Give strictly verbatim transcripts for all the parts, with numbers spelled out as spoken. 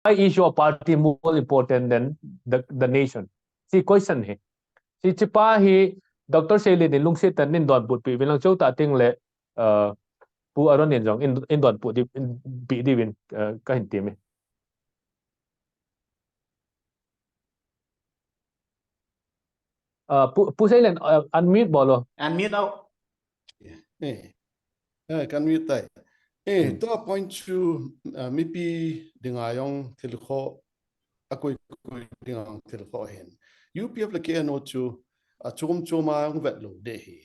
why is your party more important than the, the nation? Hiche question hi. Hiche pa hi Doctor Seilin in lungset tah in donbut peh uvin lang, chutah teng le, uh, Pu Aaron in jong in, in donbut di, in, peh diuvin, uh, kahin ti e. Uh, Pu, Pu Seilin, uh, unmute bol o. Unmute o. Eh, eh, ka unmute tai. Eh, hmm. Tua point chu, uh, mipi dinga jong thil khoh, akoi koi dinga jong thil khoh ahin. U P F le K N O chu, achom chom a jong vet lou ding ahi.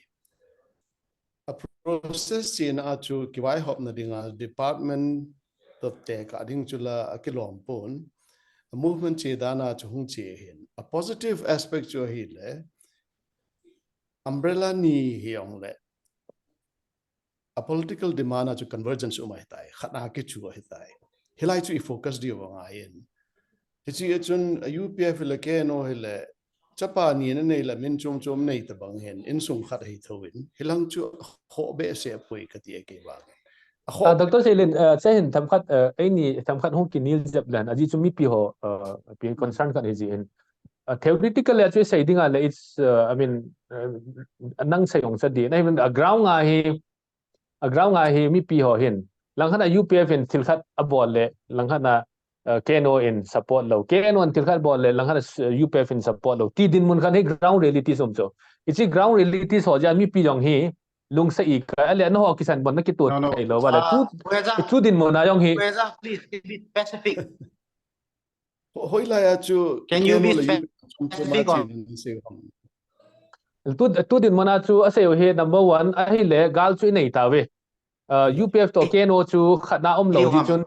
A process chena chu kivaihopna dinga department toh tekah ding chu la akilom pon. A movement che dan a chu hung che ahin. A positive aspect chu ahile, umbrella ni hi jong le, a political demand a chu convergence um ahitai, khat a kichu ahitai. Hilai chu i focus diu angaiyin. Hiche a chun a U P F le K N O hi le, chapa ni na nei le min chom chom nei tabang hin, insung khat ahi thou in, hilang chu khoh behseh poi kati e kei vang. A khoh Ah, Doctor Seilin, uh, hiche hin themkhat, uh, eini themkhat hung kinel jep leng, ajeh chu mipi ho, uh, pi concern khat hi jeh in. Uh, theoretically a chu isei dinga le, it's, uh, I mean, uh, nang sei jong sa di. Na hi a ground a hi, a ground a hi mipi ho hin. Langkhat a U P F in thil khat abol le, langkhat a, uh, K N O in support lou. K N O in thil khat bol le, langkhat a, uh, U P F in support lou. Ti dinmun khat hi ground realities um chu. Hiche ground realities ho jeh a mipi jong hi, lungsa i kai, ahile nangho kisan bon na kito No, no. thei lou va le. Ah, Tu, Pu Heza. Tu dinmun a jong hi. Pu Heza, please, be specific. Ho-, hoilai a chu Can you be K N O le spe-, U P F specific on? Chom chom a chen in sei ham. Tu, tu dinmun a chu asei u hi number one, ahile gal chu inei tauve. Uh, U P F toh K N O chu khat na um lou Eiho jeh ham. Chun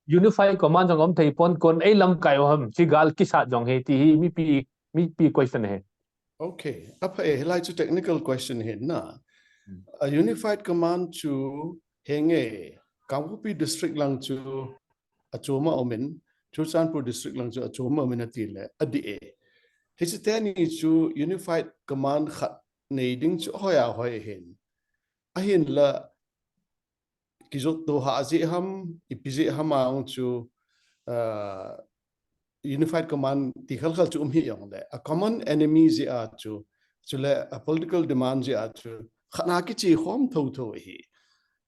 unified command jong um thei pon, kon ei lamkai u ham, hiche gal kisat jong hi ti hi mipi, mipi question hi. Okay. Apha e, hilai chu technical question ahin na. Hmm. A unified command chu henge, Kangpokpi district lang chu achom a um in, Churachandpur district lang chu achom a um in ati le, adih e. Hiche teni chu unified command khat nei ding chu ahoi ahoi ahin. Ahinla, kijot to hah jeh ham, ipi jeh ham a jong chu, ah, unified command ti khalkhal chu um hih jong le, a common enemy jeh a chu, chule a political demand jeh a chu, khat na kiche khom thotho ahi.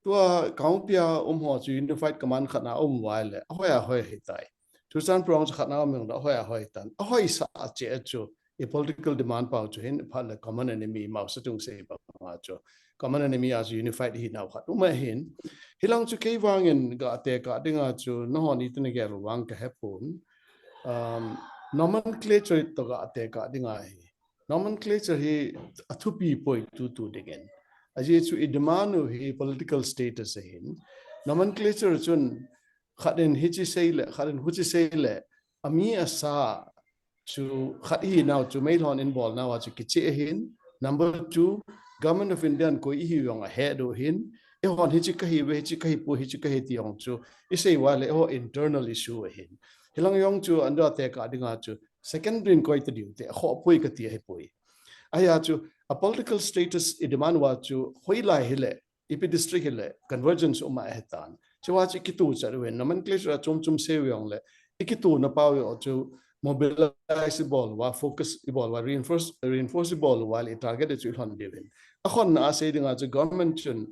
Tua Kangpokpi a um ho chu unified command khat na um uva le, ahoi ahoi ahitai. Churachandpur a jong chu khat na um jong le, ahoi ahoi tan. Ahoisah cheh a chu, i political demand pau chu hin, phat le common enemy Mao Zedong sei pau a chu. Common enemy a chu unified ihinau khat um ahin. Hilang chu kei vangin ga tekah dinga chu, nahon iti nagel u vang kahepon. Um, nomenclature toh ga tekah dinga hi. Nomenclature hi athupi poi tutu dingin. Ajeh chu i demand u hi political status ahin. Nomenclature chun khat in hiche sei le, khat in huche sei le, ami asa chu khat ihinau chu meilhon in bolnau a chu kicheh ahin. Number two, Government of India in koi ihiu jong ahet u ahin. Eihon hiche kahiuve, hiche kahipoi, hiche kahi ti jong chu isei uva le eiho internal issue ahin. Hilang jong chu anda tekah dinga chu secondary in koi ta diu te, akhoh poi kati ahipoi. Ahia chu a political status i demand uva chu hoilai hile, ipi district hile, convergence um ahitan. Chua chu ikito chat uvin, nomenclature a chom chom sei u jong le, ikitona pau jong chu mobilize ibol uva, focus ibol uva, reinforce, reinforce ibol uva le, target chu ilhon diuvin. Akhonna a sei dinga chu government chun,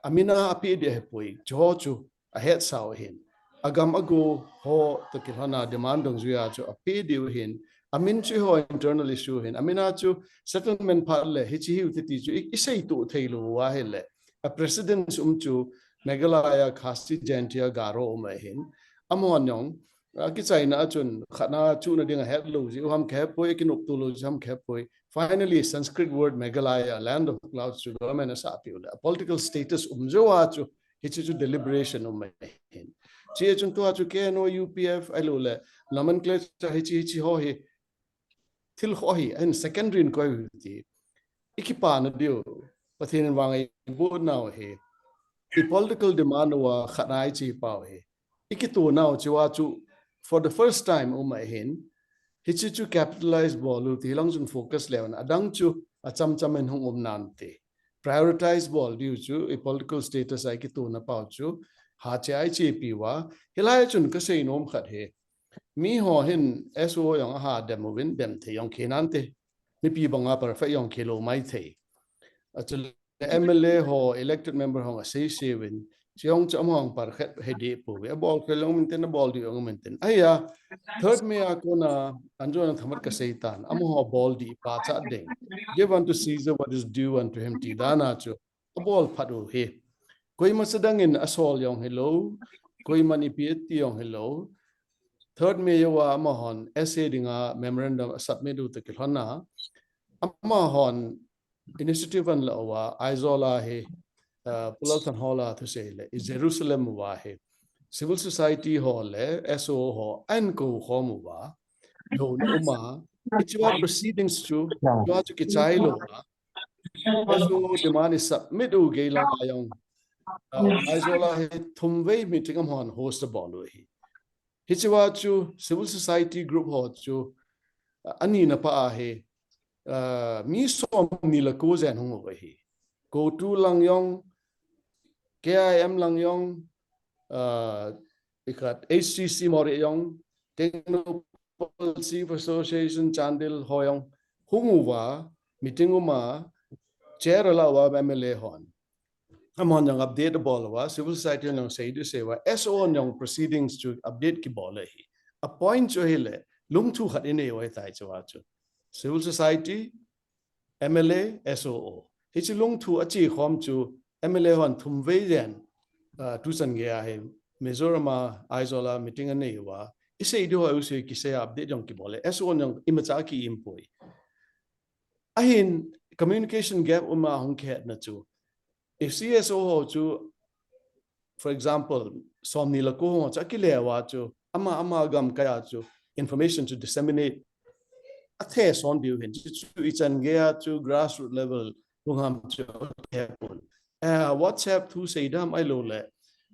amin a apeh ding ahipoi, chuho chu ahetsau ahin. Agam ago ho toh kilhon a demand dungjuia chu apeh diu ahin. Amin chu eiho internal issue ahin. Amin a chu settlement phat le hiche hiu te ti chu i, isei tuh thei lou uva ahile. A precedence um chu Meghalaya, Khasi, Jaintia, Garo um ahin. Amahon jong, akichaina a chun khat na chuhna ding ahet lou jeh u ham kahepoi, akinopto lou jeh u ham kahepoi. Finally, Sanskrit word Meghalaya, land of clouds chu government asah peh u le. A political status um jou a chu Hiche chu deliberation um ahin. Hiche chun tua chu K N O U P F ahilou le nomenclature hiche hiche ho hi thil ho hi ahin secondary in koi u ti. I kipana diu, Pathen in vang eibol nau hi. I political demand uva khat na iche pau hi. I kitonau chua chu for the first time um ahin. Hiche chu capitalize bol u ti lang chun focus leu na. Adang chu acham cham in hung um nan ti. Prioritize bol diu chu, i political status a i kitona pau chu, ha che a i chepi uva, hilai chun ka seinom khat hi, Mi ho hin S O jong aha dem uvin dem thei jong khe nante. Mipi banga perfect jong khe lou mai thei. Achule M L A ho elected member ho asei sei uvin. Chong chom hong par khet he de pu ve. Abol khe long min ten abol di ong min ten. Aya third May a kona anjo na thamat ka sei tan. Amaho bol di pa cha ding. Give unto Caesar what is due unto him ti dana chu. Abol phat u hi. Koima sadang in asol jong hello. Koima ni pi ti jong hello. Third May yo wa amahon S A dinga memorandum submit u ta kilhona. Amahon initiative an la wa Aizawl a hi, uh, Pu Lalthanhol a thusei le, i Jerusalem wa hi. Civil society ho le S O ho an ko khom u wa. Lo na uma, ichiwa proceedings chu, ichiwa chu kichai lo wa. S O demand i submit u gei la jong. Uh, Aizawl a hi thum vei meeting amahon host bol u hi. Hichiwa chu civil society group ho chu, uh, ani na pa a hi, uh, mi som ni la ko jen hung u hi. CoTU lang jong, K I M lang jong, uh, ikhat H C C Moreh jong, Tengnoupal Chief Association Chandel ho jong, hung u wa, meeting uma, chair la wa M L A hon. Amahon jong update bol wa, civil society jong sei di sei wa, S O jong proceedings chu update kibol hi. A point chu hi le, lungthu khat i nei u ahi tai chu wa chu. Civil society, M L A, S O O. Hichi lungthu achi khom chu, M L A hon thum vei jen, uh, tu chan gei a hi, Mizoram a, Aizawl a, meeting anei wa. I sei di ho u sei kisei update jong kibol le. S O jong imacha ki impoi. Ahin communication gap uma hung khet na chu. If C S O ho chu, for example, som ni la ko ho cha ki le wa chu, ama, ama gam kaya chu, information chu disseminate. A the son diu hin, chu, chu i chan gei a chu grassroots level, hung ham chu, he pun. Eh, WhatsApp thu sei dam ai lo le,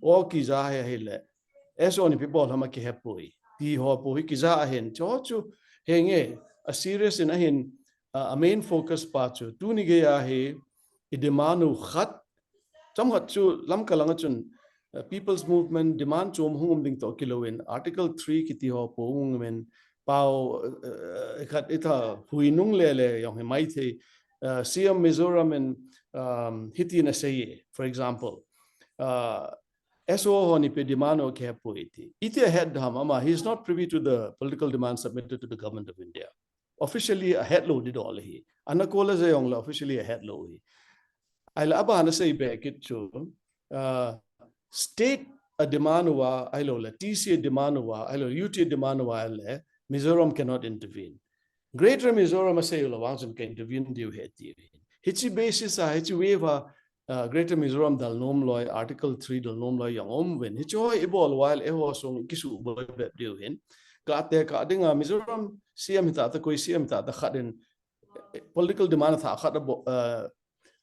o ki ja he he le, S O ni pi bol hama ki he pui. Ti ho pui ki ja a hin, cho chu, he nge, a serious in a hin, a, a main focus pa chu, tu ni gei a hi, i demand u khat, cham khat chu, lam ka lang a chun, uh, people's movement demand chu um hung um ding to kilo in, Article three kiti ho po hung um in, pau, uh, uh, khat itha hui nung le le yong he mai thei, uh, C M Mizoram in, um, hiti na sei, for example, uh, S O ho ni pe demand o ke po iti. Iti a head ham ama, he is not privy to the political demand submitted to the government of India. Officially a head lo di dol hi. Ana ko la ze yong la officially a head lo hi. Ai la aba na sei be kit chu, uh, state a demand wa, ai lo la T C a demand wa, ai lo U T a demand wa le, Mizoram cannot intervene. Greater Mizoram a sei lo wang chun ka intervene diu he ti. Hichi basis a, hichi waiver, uh, Greater Mizoram dal nom loi, Article three dal nom loi yong om ven. Hichi hoi i bol while e ho song ki su boi bep diu hin. Ka te ka dinga Mizoram C M hita ta koi C M hita ta khat in, eh, political demand tha khat a bo, uh,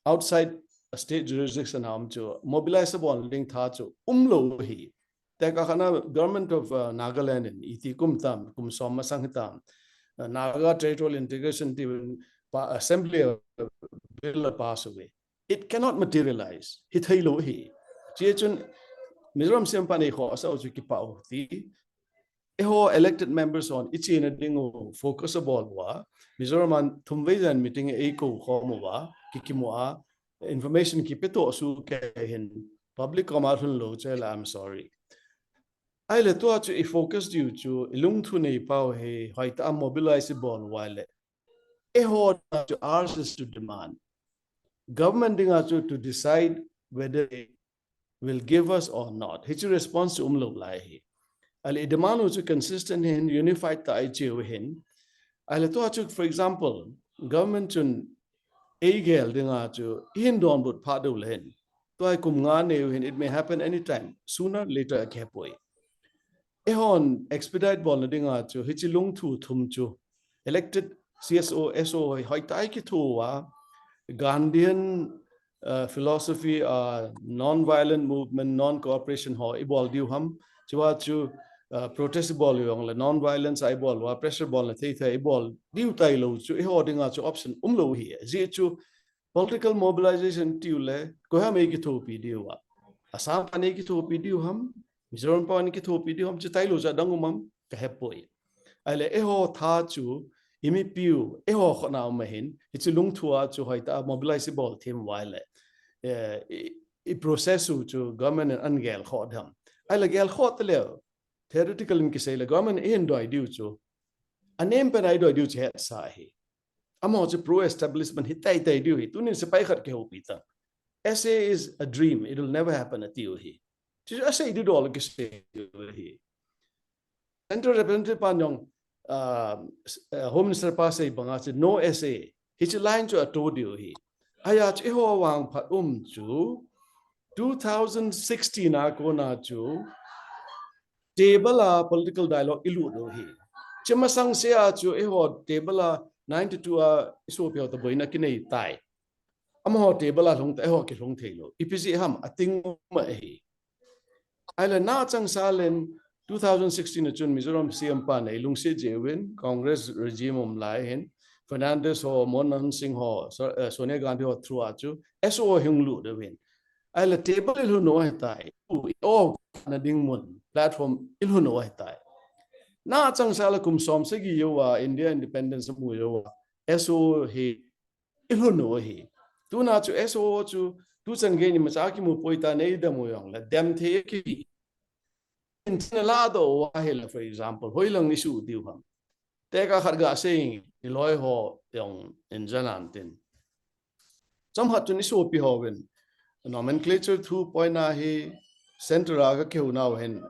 outside a state jurisdiction am chu mobilize a bol ding tha chu um lo hi. Te ka khana government of, uh, Nagaland in iti kum tam, kum som masang hi tam. Uh, Naga territorial integration ti pa assembly bill pass away. It cannot materialize. Hi thei lo hi. Chi chun Mizoram C M pa nei kho sa chu ki pa u ti. E ho elected members on ichi na ding u focus a bol wa. Mizoram an thum vei jan meeting e ko kho mo wa. Ki ki mo a. Information ki pe to su ke hin. Public koma lhun lo che la, I'm sorry. Ai le tua chu i focus diu chu i lungthu nei pau he hoi ta mobilize bol wa le. E ho chu ours is to demand. Government dinga chu to decide whether it will give us or not. Hichi response chu um lo lai hi. Ali demand chu consistent hin unified ta ai chiu hin. Ali to chu, for example, government chun ei gel dinga chu hin don but pha do len. Tua kum nga neu hin, it may happen anytime, sooner, later, a khe poi. E hon expedite bol na dinga chu, hichi lungthu thum chu, elected C S O, S O hoi, hoi tai ki thu wa, Gandhian, uh, philosophy, uh, non-violent movement, non-cooperation ho, i bol diu ham, chua chu, uh, protest bol yong le, non-violence ai bol wa, pressure bol na thei thei, i bol diu tai lo chu, i ho dinga chu option um lo hi, zi chu, political mobilization tiu le, ko ham ei kithopi diu a. Assam pan ei kithopi diu ham, Mizoram pan ei kithopi diu ham, chi tai lo cha dang um ham. kahepoi. Ahile eiho tha chu, imipiu, eiho khutna um ahin, hichu lungthua chu hoitah a mobilize ibol them uva ahile, eh, i, i process u chu government in ahin gelkhoh dem. Ahile gelkhoh taleu, theoretical in kisei le government in ahin doi diu chu, anem pen a eidoi diu chu hetsa ahi. Amaho chu pro-establishment hi teitei diu ahi. Tunin sepai khat kihoupi tan. S A is a dream. It will never happen atiu ahi. Chu asei diu dol kisei diu ahi. Central Representative pan jong, ah, s-, ah, Home Minister pa sei banga chu no S A. Hiche line chu ato diu ahi. Ahia chu eiho vangphat um chu two thousand sixteen a kona chu table a political dialogue ilut u ahi. Hiche masang sea chu eiho table a ninety-two a isopiho toh boina kinei tai. Amaho table a lhung ta eiho kilhung theilou. Ipi jeh ham ating um ahi. Ahile nachangsalen two thousand sixteen a chun Mizoram C M pa neilungset jeh uvin Congress regime um lai hin Fernandez ho, Manmohan Singh ho, So-, eh, Sonia Gandhi ho through a chu S O hung lut uvin. Ahile table ilhun u ahitai. U, i o na ding mun platform ilhun u ahitai. Nachangsala kum som sagi jouva India independence mu jouva S O hi ilhun u ahi. Tuna chu S O chu tuchan gei ni macha kimu poi ta neidam u jongle dem thei ki. In china ladoh u ahile, for example, hoilang isuh diu ham. Tekah khat gasei, iloi ho jong in janan tin. Chomkhat chun isopi hovin nomenclature thu poina hi centre a kakihou nau hin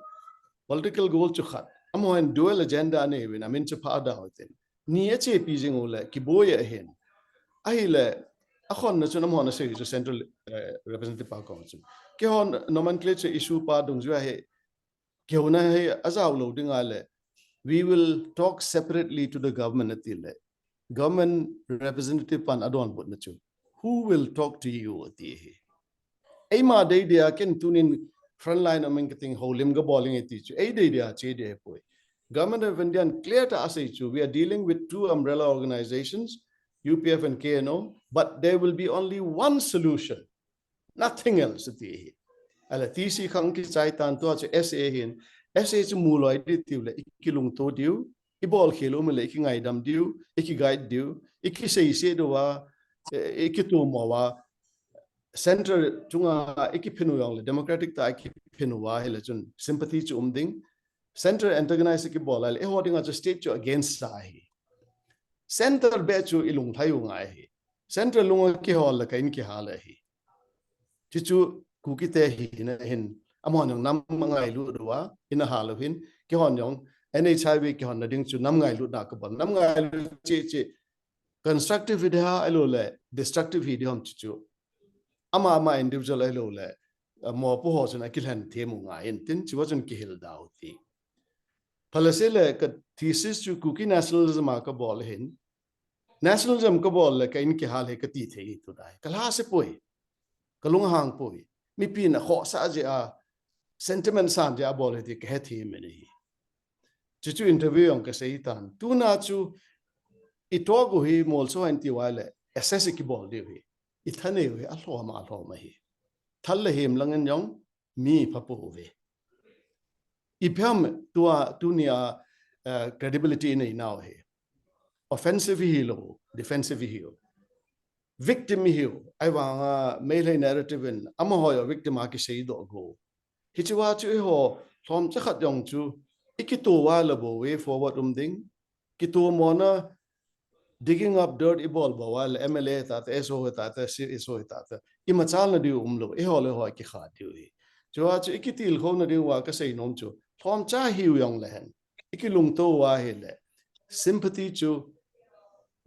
political goal chu khat. Amaho hin dual agenda anei uvin amin chu pha adau tin. Ni achepi jing ule kiboi ahin. Ahile akhonna chun amaho asei chu central, eh, representative pa koma chun. Keihon nomenclature issue pa dungjuia hi kihouna hi ajao lou ding ahile, we will talk separately to the government ati le. Government representative pan adonbutna chu, who will talk to you ati ahi. Eima deidei a ken tunin frontline a um inge kating houlim kabol inge ti chu, ei deidei a che ding ahipoi. Government of India in clear tah a asei chu, we are dealing with two umbrella organizations, U P F and K N O, but there will be only one solution. Nothing else ati ahi. Ahile T C khang kichai tan, tua chu S A hin, S A chu mu loi ding tiu le, ikilungto diu, ibol khel um le, ikingaidam diu, ikiguide diu, ikiseiset diu va, eh, ikitomo va, centre chunga ikiphin u jongle, democratic tah a ikiphin uva ahile chun sympathy chu um ding. Centre antagonize kibol ahile, eiho dinga chu state chu against sa ahi. Centre beh chu ilunglhai u ngai ahi. Centre lunga kihol le ka in kihal ahi. Chuchu Kuki te hina hin, amahon jong nam angailut uva, in ahal u hin, keihon jong, N H I V kihonna ding chu nam ngailutna kabol, nam ngailut cheh cheh, constructive hi ding ham, ahilou le, destructive hi ding ham chuchu. Ama ama individual ahilou le, eh, mopo ho chun akilhen them u ngai in tin, chua chun kihil dau ti. Phalase le ka thesis chu Kuki nationalism a kabol hin, nationalism kabol le ka in kihal hi kati thei hi tu dai. Kalhase poi. Kalung hang poi. Mipin akhohsah jeh a, sentiment san jeh a bol hi ti kahe thei mei ahi. Chuchu interview jong kasei tan. Tuna chu i talk u hi molso in ti uva le, assess kibol diu ahi. I thanei u hi alhom alhom ahi. Thal le hem langin jong mi pha pouve. Ipi ham tua tunia, eh, credibility inei nau hi. Offensive hilou, defensive hiu. Victim hiu, ahivanga Meitei narrative in amaho jong victim a kisei doh go. Hichea chu eiho lhomcha khat jong chu ikito uva le bou way forward um ding. Kitomona digging up dirt ibol bou uva le M L A tah tah, S O tah tah, C S O tah tah, imachalna diu umlou, eiho le eiho kikha diu ahi. Chua chu ikitilkhouna diuva kasei nom chu, lhomcha hiu jongle hen, ikilungto uva ahile, sympathy chu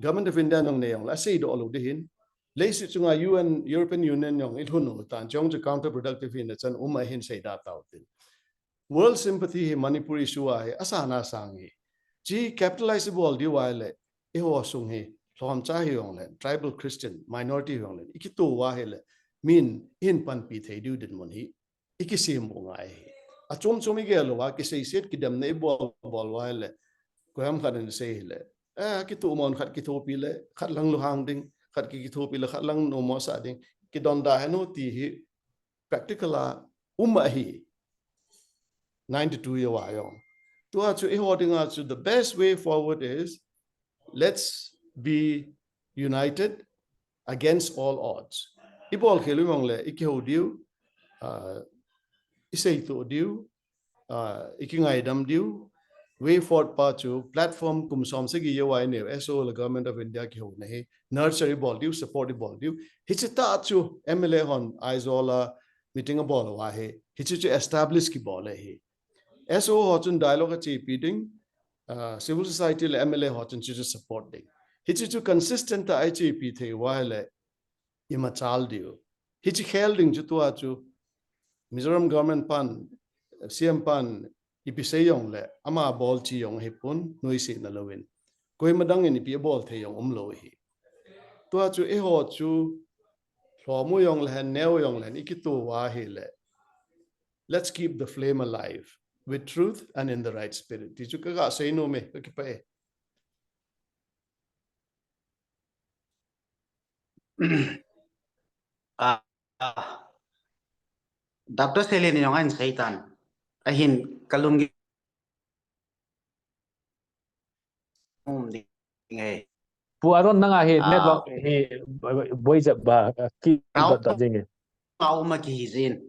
Government of India in nei jongle asei doh lou ding hin, leiset chunga U N, European Union jong ilhun u tan, chujong chu counterproductive hina chan um ahin seida tau tin. World sympathy hi Manipur issue a hi asana sang hi. Chi capitalize bol diu ahile, eiho sung hi, lhomcha hijongle, tribal Christian, minority hijongle, ikito uva ahile, min ihin panpi thei diu dinmun hi ikisem u ngai ahi. Achom chom igel uva, kiseiset kidemna ibol bol uva ahile, koiham khat in sei hile, eh, kitomo un khat kithopi le, khat lang lunghang ding, khat ki kithopi le, khat lang nomsah ding, kidonda hen u ti hi practical a um ahi. Ninety-two jouva jong. Tua chu eiho dinga chu the best way forward is let's be united against all odds. Ibol khel u mong le, ikihou diu, uh, isei to diu, uh, ikingaidam diu, way forward pa chu platform kum som sagi yeu a inei u, S O le Government of India kihouna hi, nurture ibol diu, support ibol diu. Hichi ta chu M L A hon Aizawl a meeting abol uva hi, hichi chu establish kibol e hi. S O ho chun dialogue achepi ding, uh, civil society le M L A ho chun chu support ding. Hichi chu consistent a achepi thei uva le, imachal diu. Hichi khel ding chu tua chu Mizoram government pan, C M pan, ipi sei jong le, ama bol chi jong hi pun, nuisat na louvin. Koima dang in ipi bol thei jong um lou hi. Tua chu eiho chu, lhomu jong le, neo jong le, ikitu uva hi le. Let's keep the flame alive with truth and in the right spirit. Ti chu kaga sei nom e, kakipah e. Ah, ah. Doctor Selen in jong ahin sei tan. Ahin kalung um ding e. Pu Aaron nanga hi network hi boi jep ba ki dot dot jing e. Kau ma ki hi jin.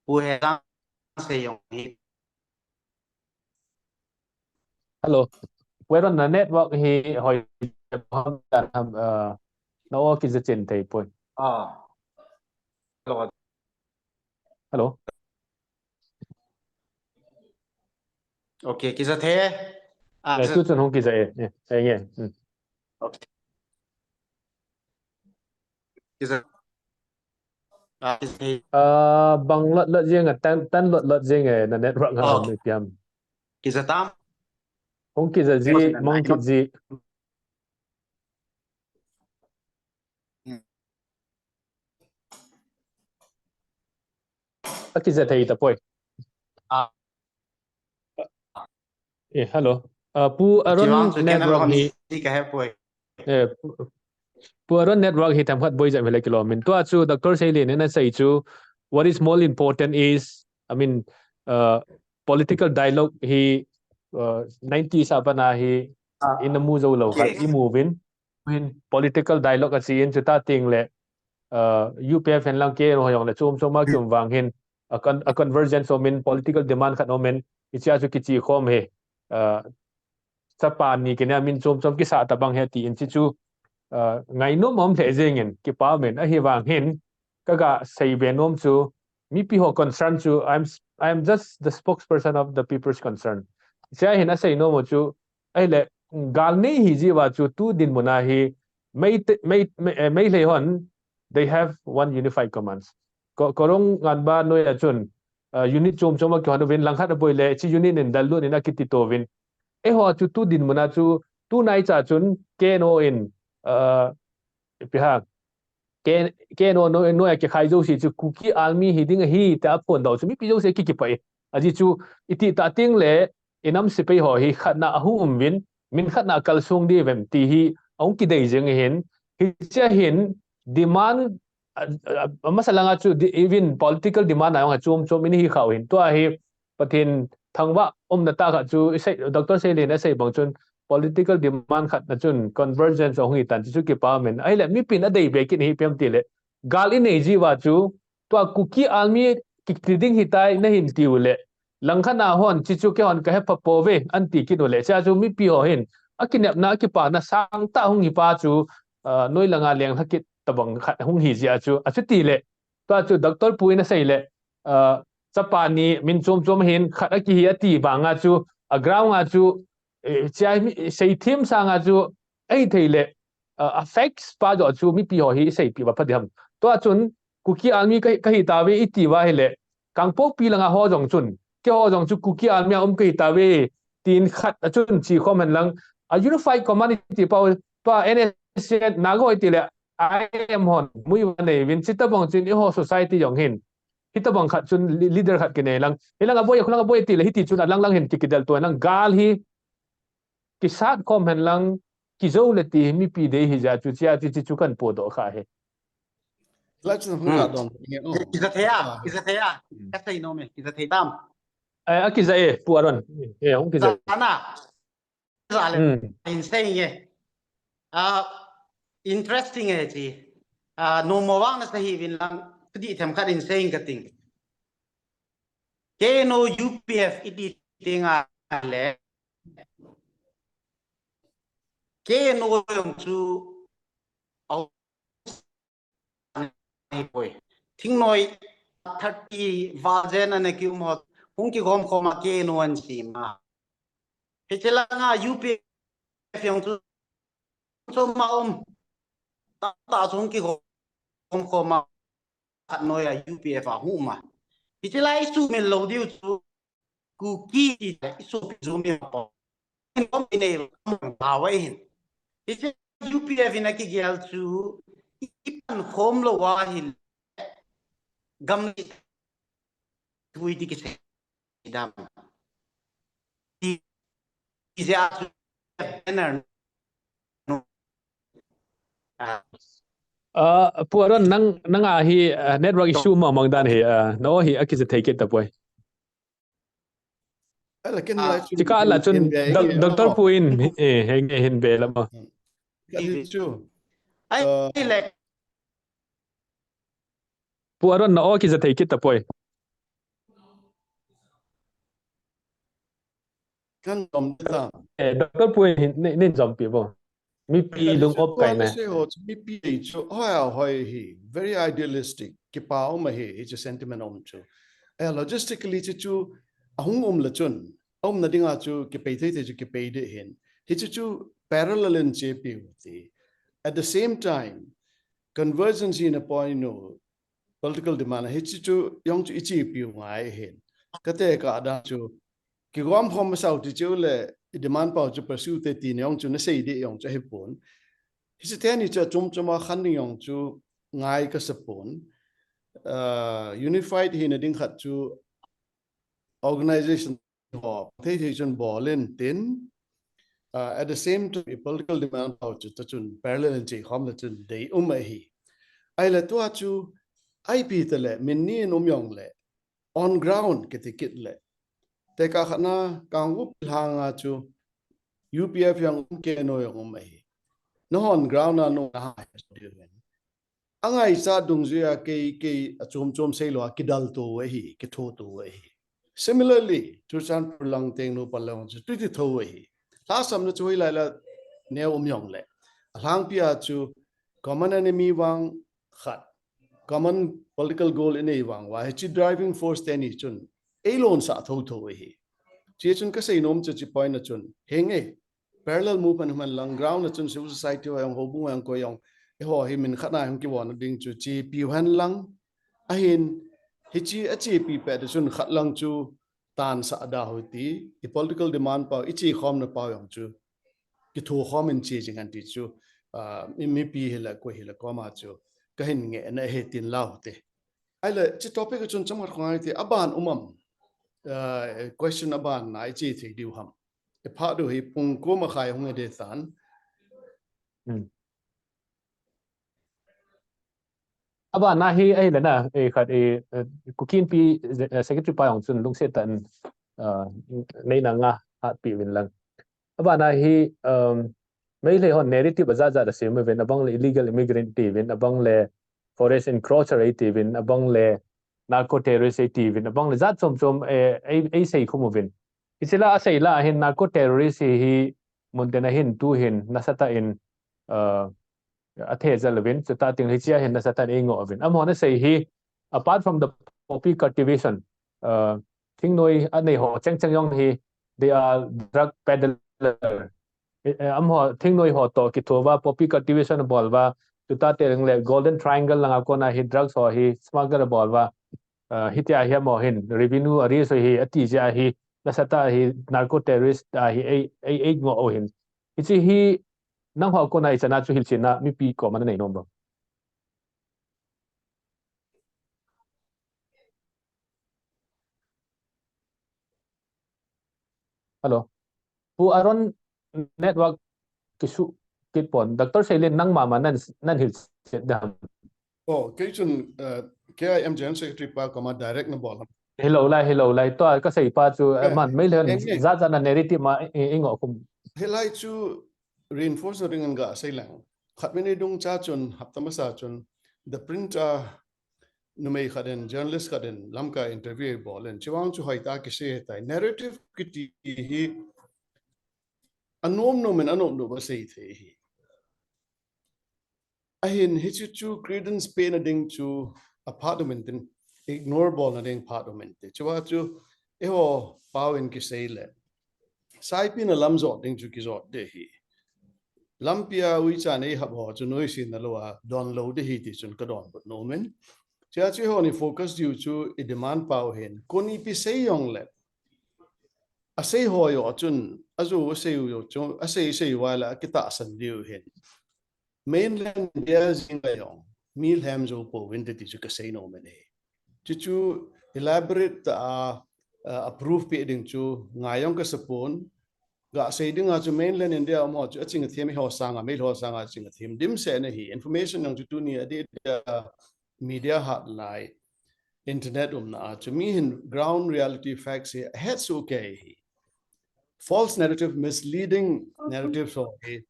Pu he lang sei jong hi. Hello. Pu Aaron na network hi hoi ham, uh, na o kija chen thei poi. Ah. Hello. Hello. Okay, kija the. Ah, eh, tu chun hung kija e. Eh, eh, eh. Hmm. Okay. Kija. Ah, kija the. Ah, bang lot lot jing a, tan, tan lot lot jing e, na network nga ham ni piam. Kija tam. Hung kija ji, mong kit ji. Akija thei tapoi. Ah. Eh, hello. Uh, Pu Aaron network hi. Eh, Pu Aaron network hi themkhat boi jep hile kilom in. Tua chu Doctor Selen in asei chu, what is more important is, I mean, uh, political dialogue hi, uh, nineties a pat a hi, ah, ina mu jou lou khat, okay, imu uvin. Hin political dialogue achi in chuta teng le, uh, U P F hen lang K N O jong le chom chom a kium vang hin a, con a convergence um in political demand khat um in hichia chu kichi khom hi, uh, chapa ni kine a min chom chom kisa tabang hi ti in chi chu, uh, ngainom um le jing in kipa um in ahi vang hin kaga sei be nom chu mipi ho concern chu I'm s- I'm just the spokesperson of the people's concern. Chia hin asei nom u chu Ahile, gal nei hi jiu va chu tu dinmun a hi, Mei, Mei, Mei, eh, Meitei hon, they have one unified commands. Ko, Korong Nganba noi a chun, uh, unit chom chom a kihon uvin, langkhat a boi le, chi unit in dal lut in a kiti to uvin. Eiho chu tu dinmun a chu, tu nai cha chun, K N O in, uh, ipi ha, K N O noi a kikhai jouse chu Kuki Army hi ding ahi, tia phondoh chu mipi jouse kikipah e. Ajeh chu iti ta teng le inam sepai ho hi khatna ahung um uvin, min khatna kalsong diu vem ti hi ahung kidei jing ahin, hichea hin demand, a, a, a, amasa langa chu di, even political demand a jong a chom chom in hi khau hin. Tua hi Pathen thangvah umna tah khat chu, isei, Doctor Seilin asei bang chun political demand khat na chun convergence ahung hi tan, chuchu kipa um in. Ahile, mipin adei be kit hi ipi ham tile, gal inei jiu va chu, tua Kuki Army kiti ding hitai nahin tiu le, langkhat na hon, chuchu keihon kahe pha pouve, anti kit u le. Chea chu mipi ho hin, akinepna, akipana sangtah hung hi pa chu, ah, noi langa lenglha kit tabang khat hung hi jia chu, achuti le, tua chu Doctor pu in asei le, ah, chapa ni min chom chom hin khat akihi ati banga chu, a ground a chu, eh, chea mi, seithem sanga chu, ahithei le, ah, a facts pa joh chu mipi ho hi iseipeh uva pha ding ham. Tua chun, Kuki Army ka, kahi tauve iti uva ahile, Kangpokpi langa ho jong chun, keiho jong chu Kuki Army a um kahi tauve, tin khat a chun chi khom hen lang, a unified command iti pau, tua N S C N Naga ho iti le, I M hon, mu uva nei uvin, chuti bang chun eiho society jong hin, hitabang khat chun li-, leader khat kinei lang, hilang aboi, khulang aboi ti le, hiti chun alang lang hin ki, kidel to lang, gal hi, kisat khom hen lang, kijou le ti hi mipi dei hi jia chu, chea chu, chuchu kan podoh kha hi. Lai chun hung, hmm, ka don. Kija thei a, kija thei a. Hmm. Kasei nom e, kija thei tam. Eh, akija e, Pu Aaron. Eh, hung kija. Ana. Jale. Hmm. Insane e. Ah, interesting e chi. Ah, number one na sahi vin lang. Pdi them khat insane ka ting. Keno U P F iti tinga le. Keno yong chu. Au. Poi. Thingnoi thirty val jen ana kium ho, hung kigom khom a keno an sima. Hiche langa U P F jong chu, chu ma um. Ta, ta chu hung kigom khom a khat noi a U P F a hung um a. Hiche lai sumil lou diu chu Kuki ti i sopi Zomi ho. Kom i nei lo, kom ba wai hin. Hiche U P F in a kigel chu i pan khom lou a hin. Gam ni thui ti kisei dam. Ti, ti je a chu banner. Ah. Ah, Pu Aaron, nang, nang a hi, ah, network issue ma mang dan hi, ah, na o hi akija thei kit tapoi. Ala ken lai chu. Chika la chun doc-, doctor Pu in, eh, henge hin be la mo. Ka di chu. Ai, ah, le. Pu Aaron, na o kija thei kit tapoi. Kan dom ta. Eh, doctor Pu in, nin, nin jom pi bo. Mipi lung op kai na. Mipi chu hoi a hoi hi, very idealistic, kipa um ahi, hiche sentiment um chu. Eh, logistically chu chu ahung um la chun, um na dinga chu kipei thei thei chu kipei de hin. Hichu chu parallel in chepi u ti. At the same time, convergence in a point no, political demand hichu chu jong chu i chepi u ngai hin. Kate ka da chu kigom khom masau ti chu le i demand pau chu pursue te ti ne jong chu na sei di jong chu hi pon. Hiche teni chu chom chom a khan ding jong chu ngai ka sa pon. Ah, unified hi na ding khat chu organization ho thei thei chun bol in tin, ah, at the same time political demand pau chu ta chun parallel in che khom la chun dei um ahi. Ai la tua chu I P ta le min ni in um jong le on ground kiti kit le. Te ka khat na kang up lhang a chu U P F jong um, K N O jong um ahi. Na on ground a nung na ha diu hin. Angaichat dungjuia kei, kei achom chom sei lou a kidal to ahi, kitho to ahi. Similarly, Churachandpur lang teng nu pa lang chu tuiti tho ahi. Lhasam na chu hoi lai la neo um jong le. Alhangpi a chu common enemy vang khat, common political goal i nei vang uva, hiche driving force teni chun ei lon sah tho tho ahi. Hiche chun ka sei nom chu hiche point a chun, henge, parallel movement hung man lang, ground a chun civil society ho jong, houbung ho jong, koi jong, eiho hi min khat na hung kivon ding chu chepi u hen lang, ahin, hiche a chepi pet chun khat lang chu tansah da u hite, i political demand pau, i che khom na pau jong chu kitho khom in che jing hen ti chu, ah, mi, mipi hi la, koi hi la, koma chu ka hin nge na he tin lau te. Ai le, hiche topic chun chomkhat khong ai te, aban um am, ah, question aban na i che thei diu ham. I phat diu hi pung ko makhai hung e de tan. Hmm. Aban na hi, ai le na, eh, khat, eh, eh, Kuki Inpi, eh, secretary pa jong chun lungset tah in, ah, nei na nga hatpi uvin lang. Aban na hi, um, Meitei hon narrative ajat jat asem uvin, abang le illegal immigrant ti uvin, abang le forest encroacher ei ti uvin, abang le narco terrorist ei ti uvin, abang le jat chom chom, eh, ei, ei sei khum uvin. Hiche la asei la ahin narco terrorist hi, hi mun tin ahin tu hin nasatah in, uh, athe jal uvin, chutah teng le hiche a hin nasatah in ei ngoh uvin. Amaho na sei hi, apart from the poppy cultivation, uh, thingnoi anei ho cheng cheng jong hi, they are drug peddler. Eh, eh, amaho thingnoi ho toh kitho uva, poppy cultivation abol uva, chutah teng le Golden Triangle langa kona hi drugs ho hi smuggle abol uva, uh, hitia hi amaho hin revenue a raise u hi ati jeh a hi, nasatah hi narco terrorist a hi ei, ei, ei ngoh u hin. Hiche hi nangho kona ichan a chu hilchetna mipi koma nanei nom uvam? Hello. Pu Aaron network kisu kit pon. Doctor Seilin nangma ma nan, nan hilchet dam. Oh, kei chun, uh, K I M General Secretary pa koma direct na bol ham. Hilou lai, hilou lai. Tua kasei pa chu, eh, man, mei lhen, eh, eh, zat zat na narrative ma, i, i, i ngoh kum. Hilai chu reinforce na ring an ga sei lang. Khat mini dung cha chun, hapta masa chun, The Print a numei khat in, journalist khat in, Lamka interview bol in, chiwang chu hoi ta kisei tai. Narrative kiti hi anom nom in anom nom ba sei thei hi. Ahin hichu chu credence pe na ding chu aphat um intin, ignore bol na ding phat um inte. Chua chu eiho pau in kisei le. Saipi na lam jot ding chu kijot de hi. Lampi a uicha nei hap ho chu noise na lou a don lou de hi ti chun ka don but no men. Chia chu eiho ni focus diu chu i demand pau hin. Kon ipi sei jong le. Asei ho jo chun, aju asei jo chu, asei sei wa la kitahsan diu hin. Mainland India jing a jong, mi lhem jo pouvin te ti chu kasei nom e. Chuchu elaborate a, a, a proof pe ding chu ngai jong kasa pon, ga sei ding a chu mainland India um ho chu aching athem eiho sanga, mei ho sanga aching athem dimset na hi, information jong chu tuni a di, di, a, media hat lai, internet umna a chu mi hin ground reality facts hi ahet soh kei hi. False narrative, misleading narrative so hi.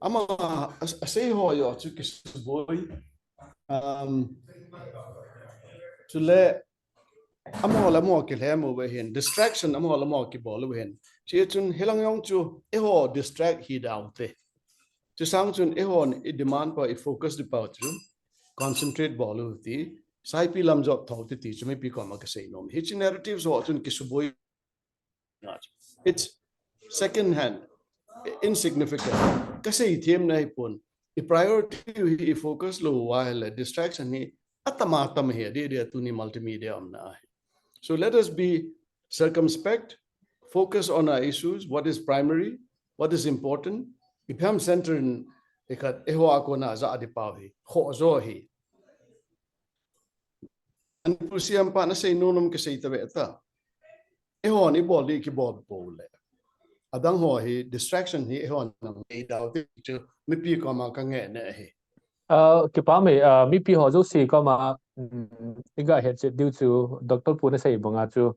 Ama a, asei ho jo chu kisuboi. Um, chule amaho le amaho kilhem u hin, distraction amaho le amaho kibol u hin. Chi chun hilang jong chu eiho distract hi dau te. Chu sang chun eiho i demand pa i focus di pau chu concentrate bol u ti. Saipi lam jot tho ti ti chu mipi koma kasei nom. Hichi narrative so chun kisuboi. It's second hand, insignificant. Kasei them na hi pon. I priority hi i focus lou wa le distraction hi atama tam hi di di tuni multimedia umna hi. So let us be circumspect, focus on our issues, what is primary, what is important. Ipi ham center in ikhat eiho a kona ja di pau hi. Khoh jo hi. An pu siam pa na sei nom nom kasei ta ve ta. Eiho ni bol di kibol po le. Adang ho hi distraction hi eiho nang nei dau ti chu mipi koma kangai na hi. Ah, kipa mei, ah, mipi ho jouse koma, mm, iga het chet diu chu Doctor Pu na sei banga chu,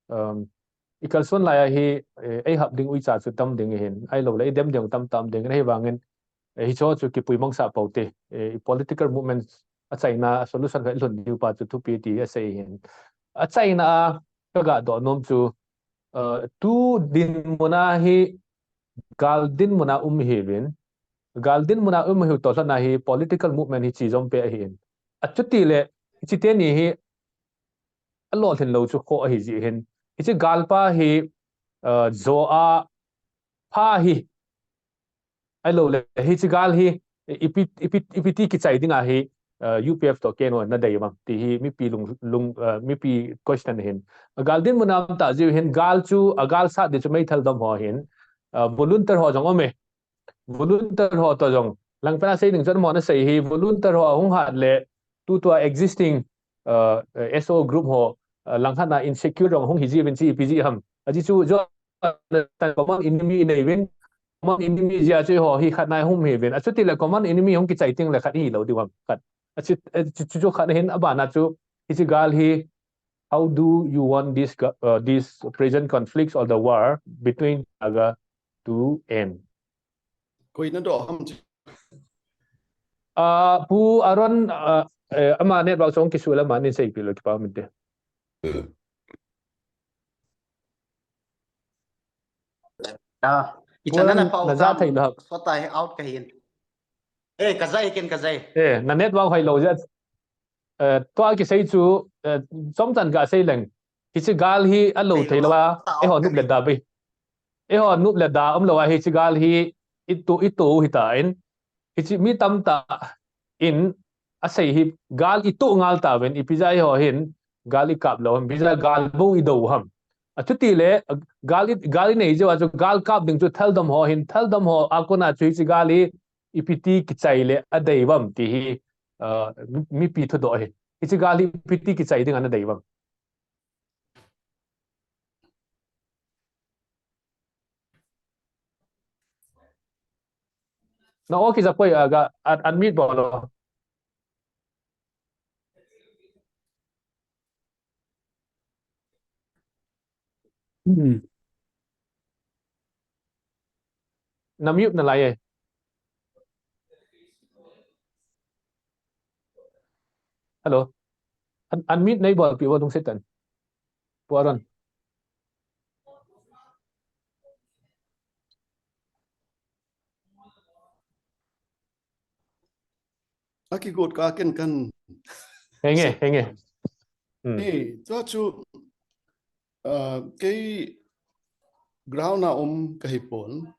um, i kalson lai a hi, eh, ei hap ding uicha chu tam ding hin, ahilou le i dem ding tam tam ding, ahivangin, eh, hicho chu kipui mang sa pau te, eh, i political movement achaina, a solution khat lhun diu pa chu thupi ti asei hin. Achaina a kaga doh nom chu, eh, tu dinmun a hi, gal dinmun a um hiuvin, gal dinmun a um hiu toh lhon a hi political movement hi chi jom pe ahin. Achuti le, hichi teni hi, alolhin lou chu khoh ahi jeh hin. Hichi gal pa hi, uh, jo a pha hi. Ahilou le, hichi gal hi, ipi, ipi, ipi ti kichai ding ahi, uh, U P F toh K N O na dei vang. Ti hi mipi lung, lung, uh, mipi question hin. Gal dinmun a um ta jeh hin, gal chu, a gal sat di chu meithal dom ho hin. Uh, volunteer ho jong um e. Volunteer ho toh jong. Langpen a sei ding chun mo na sei hi volunteer ho ahung hat le tutua existing, uh, S O group ho, uh, langkhat na insecure jong hung hi jiuvin chi ipi jeh ham. Aji chu jo tan common enemy nei uvin. Common enemy jeh a chu ho hi khat na hung hi uvin. Achuti le common enemy hung kichai ting le khat hilou diu ham. Khat. Achi, achi chu, chu khat hin abana chu hichi gal hi how do you want this, uh, this present conflicts or the war between Naga to end? Koi na doh ham chi. Ah, Pu Aaron, ah, eh, ama network chong kisu la manin sei pilo kipa min te. Ah, i chana na pau na ja thei lo. Sota he out ka hin. Eh, ka jai ken ka jai. Eh, na network hoi lo jeh. Eh, tua kisei chu, eh, chomchan kasei leng. Hichi gal hi alou thei lou a, eiho nup le da pi. Eiho nup le da um lou a hichi gal hi itu, itu hita in. Hichi mi tamtah in asei hi gal itu ngal ta uvin, ipi jeh a eiho hin gal i kap lou, ipi jeh a gal bou i do ham. Achuti le, gal i, gal i nei jeh a chu gal kap ding chu thaldom ho hin, thaldom ho a kona chu hichi gal hi ipi ti kichai le adei uvam ti hi, uh, mi, mipi thudoh hi. Hichi gal hi ipi ti kichai ding ana dei uvam. Na o kija poi aga unmute bol o. Hmm. Na mute nalai e. Hello. Un, unmute neibolpeh vo lungset tah in. Pu Aaron. Akigot kah ken kan. Henge, henge. Hmm. Ni, tua chu, ah, kei ground a um kahi pon.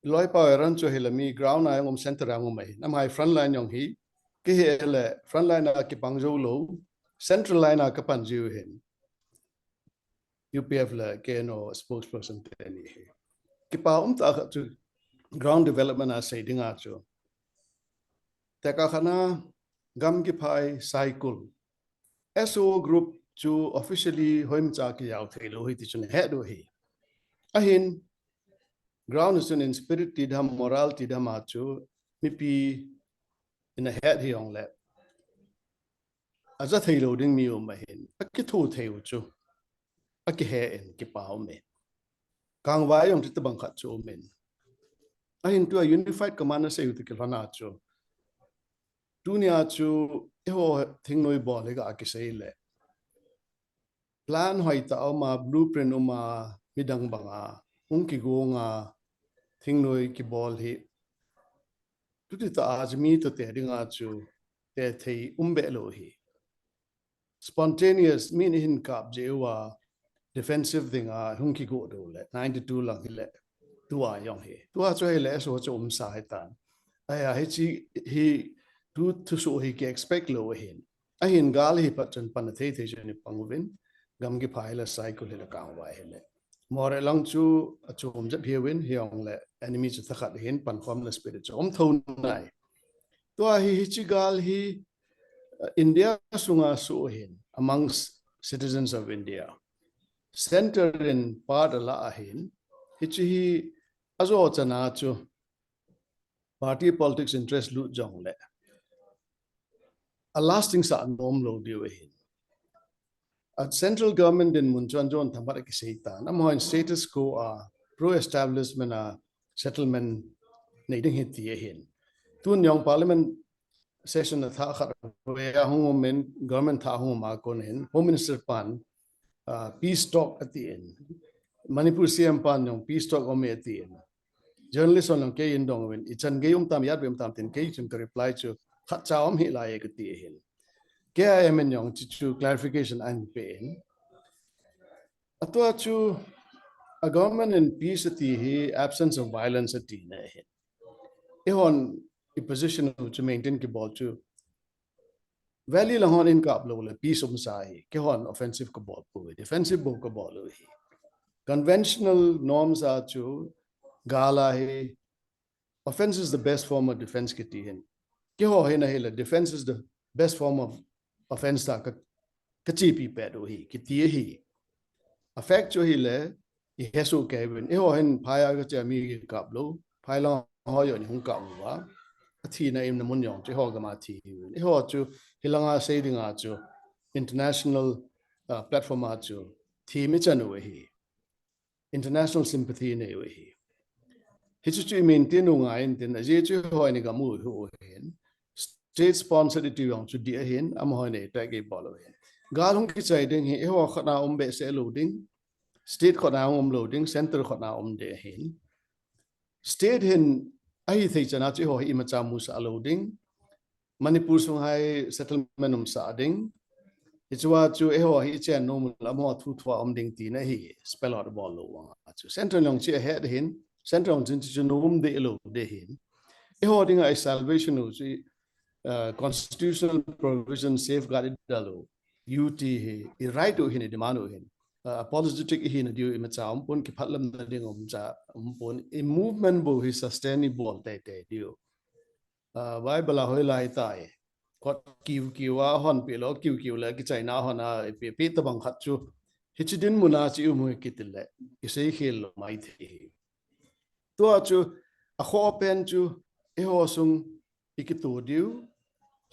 Loipa Aaron chu hileh mi ground a jong um, center a jong um ahi. Amaho front line jong hi, kei hileh front line a kipang jou lou, central line a kapan jiu hin. U P F le K N O spokesperson teni hi. Kipa umtah khat chu ground development a sei dinga chu. Tekah khat a Gamgiphai Saikul S O group chu officially hoimacha kijao thei lou hi ti chu nahet u hi. Ahin ground a chun in spirit ti dam, moral ti dam a chu mipi in ahet hi jongleh aja thei lou ding mi um ahin, akitho thei u chu akihe in kipa um e. Kangvai jong titobang khat chu um in. Ahin tua Unified Command a sei u ti kilhon a chu, tunia chu eiho thingnoi bol hi ga kisei leh plan hoitah a um a, blueprint um a, midang banga hung kigong a thingnoi kibol hi, tuti tah a chu mi toh te dinga chu te thei um be lou hi. Spontaneous, min ihin kap jeh uva defensive dinga hung kigo doh leh, ninety-two lang hileh, tua jong hi. Tua chu hileh S O chu umsa hitan. Ahi, hiche hi tu thusoh hi ki expect lou ahin. Ahin gal hi phat chun pan athei thei chun ipang uvin, Gamgiphai le Saikul hileh Kangvai hileh. Moreh lang chu achom jep hiuvin, hijongleh enemy chu thakhat ahin, pankhom le spirit chu um tho nai. Tua hi, hiche gal hi, uh, India sunga soh ahin, amongst citizens of India. Center in part ala ahin, hiche hi ajo chan a chu party politics interest lut jongleh a lasting sah nom lou diu ahin. A central government dinmun chu ajon themkhat a kisei tan. Amaho in status quo a, pro-establishment a settlement nei ding ahi ti ahin. Tun jong parliament session a thah khat ve a hung um in, government thah hung um a kon hin, Home Minister pan, ah, peace talk ati in. Manipur C M pan jong peace talk um e ati in. Journalist hon jong kei in dong uvin, ichan gei um tam, ijat vei um tam tin, kei chun ka reply chu khatcha um hih lai e kati ahin. K I M in jong hichu clarification ahin pe in. Atua chu a government in peace ati hi absence of violence ati na ahin. Eihon i position u chu maintain kibol chu valley lang hon in kap lou leh peace umsa hi, keihon offensive kabol poi, defensive bou kabol u hi. Conventional norms a chu gal a hi, offense is the best form of defense kiti hin. Keiho hin ahileh, defense is the best form of offense tia ka, kachepi pet u hi, kiti ahi. A fact chu ahileh, i hesoh kei uvin. Eiho hin phai a kache a mi kap lou, phai lang ho jong hung kap uva. Athina imna mun jong chu eiho gam a thi uvin. Eiho chu hilanga sei dinga chu international, uh, platform a chu thi mi chan u ahi. International sympathy nei u ahi. Hichu chu i maintain u ngai in tin, ajeh chu eiho in i gam u hi u hin. State sponsored iti jong chu dih ahin, amaho in attack ibol u hin. Gal hung kichai ding hi, eiho khat a um behseh lou ding, state khat a um lou ding, center khat a um ding ahin. State hin ahithei chan a chu eiho hi imacha musah lou ding. Manipur sung hi settlement umsah ding. Hichea chu eiho hi ichen nom uleh amaho thu thua um ding tina hi spell out bol lou vang a chu. Central jong chu ahet hin, Central jong chu chu nom deh lou deh hin. Eiho dinga i salvation u chu, uh, constitutional provision safeguard idel u. U T hi, i right u hin, i demand u hin. Uh, apologetic ihina diu imacha um pon, kiphatlamna ding umcha um pon. I movement bou hi sustainable teitei diu. Ah, Bible a hoilai tai. Kot kiu kiu a hon pe lou, kiu kiu le kichaina hon a pe, pe tabang khat chu. Hiche dinmun a chu i um u hi kiti leh, i seikhel lou maithei hi. Tua chu, akhoh pen chu, eiho sung i kitoh diu,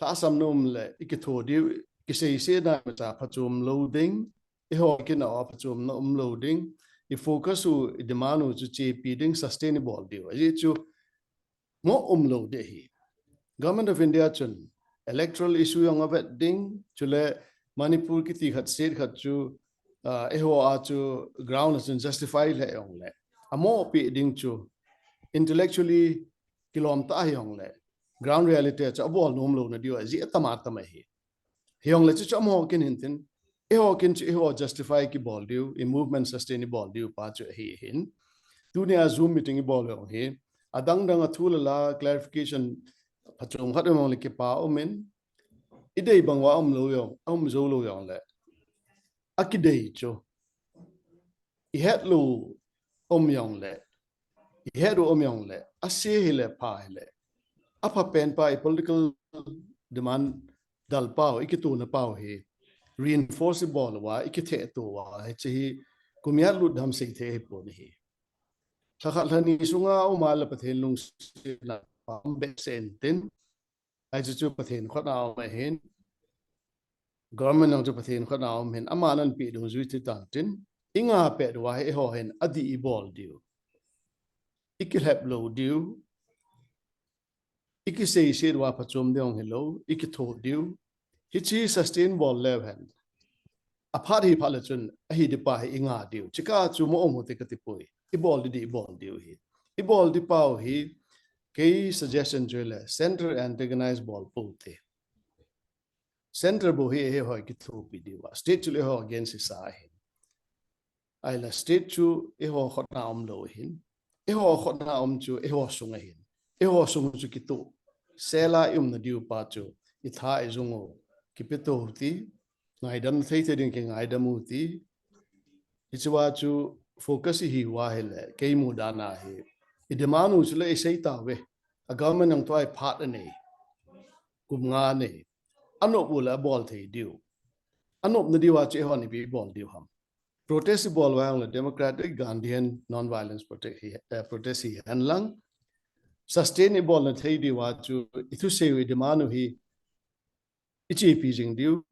lhasam nom leh i kitoh diu, kiseisena imacha phachom lou ding, eiho kina a phachomna umlou ding, i focus u, i demand u chu chepi ding, sustain i bol diu. Ajeh chu mo umlou ding ahi. Government of India chun electoral issue jong avet ding, chule Manipur kiti khat state khat chu, ah, eiho a chu ground a chun justify le jongle, amo pe ding chu intellectually kilom tah hijongle, ground reality a chu abol nomlouna diu ajeh atam atam ahi. Hijongle chu chu amaho kin hintin, eiho kin chu eiho justify kibol diu, i movement sustain i bol diu pa chu ahi hin. Tunia Zoom meeting i bol u hi, adang dang a thu le la clarification phachom khat um jongle kipa umin, i dei bang uva umlou jong, um joulou jongle, akidei chu i hetlou um jongle, i het u um jongle, ase hile pha hile, apha pen pa i political demand dal pau, i kituna pau hi reinforce i bol uva, i kithehto uva, hiche hi kum ijat lut dam seithei hipon ahi. Lha khat lha ni sunga um a le Pathen lungsetna um behseh intin, hiche chu Pathen khut a um ahin, government jong chu Pathen khut a um hin, aman anapeh dungjui ti tantin, i ngah pet uva hi eiho hin adih i bol diu, i kilhep lou diu, i kiseiset uva phachom ding hilou, i kitho diu. Hiche sustain bol leu hen, aphat hi phat le chun ahi ding pa hi i ngah diu. Chukah chu mo um u te kati poi. I bol ding ding i bol diu hi. I bol ding pau hi, kei suggestion chu le, centre antagonize bol pou te. Centre bou hi eiho kithopi diu a, state chu le eiho against sa ahin. Ahile state chu eiho khut a umlou ahin. Eiho khut a um chu eiho sung ahin. Eiho sung chu kitoh sela i umna diu pa chu, i tha i jung u kipeto u ti, ngaidam thei thei ding kingaidam u ti. Hiche uva chu focus i hi uva hile, kei mudan a hi, i demand u chu le i sei tauve. A government jong tua i phat anei, kum nga anei. Anop u le abol thei diu. Anopna diu a chu eihon ipi i bol diu ham? Protest i bol uva jongle democratic Gandhian non-violence protest hi, eh, protest hihen lang, sustain i bolna thei diu a chu i thusei u, i demand u hi i chepi jing diu.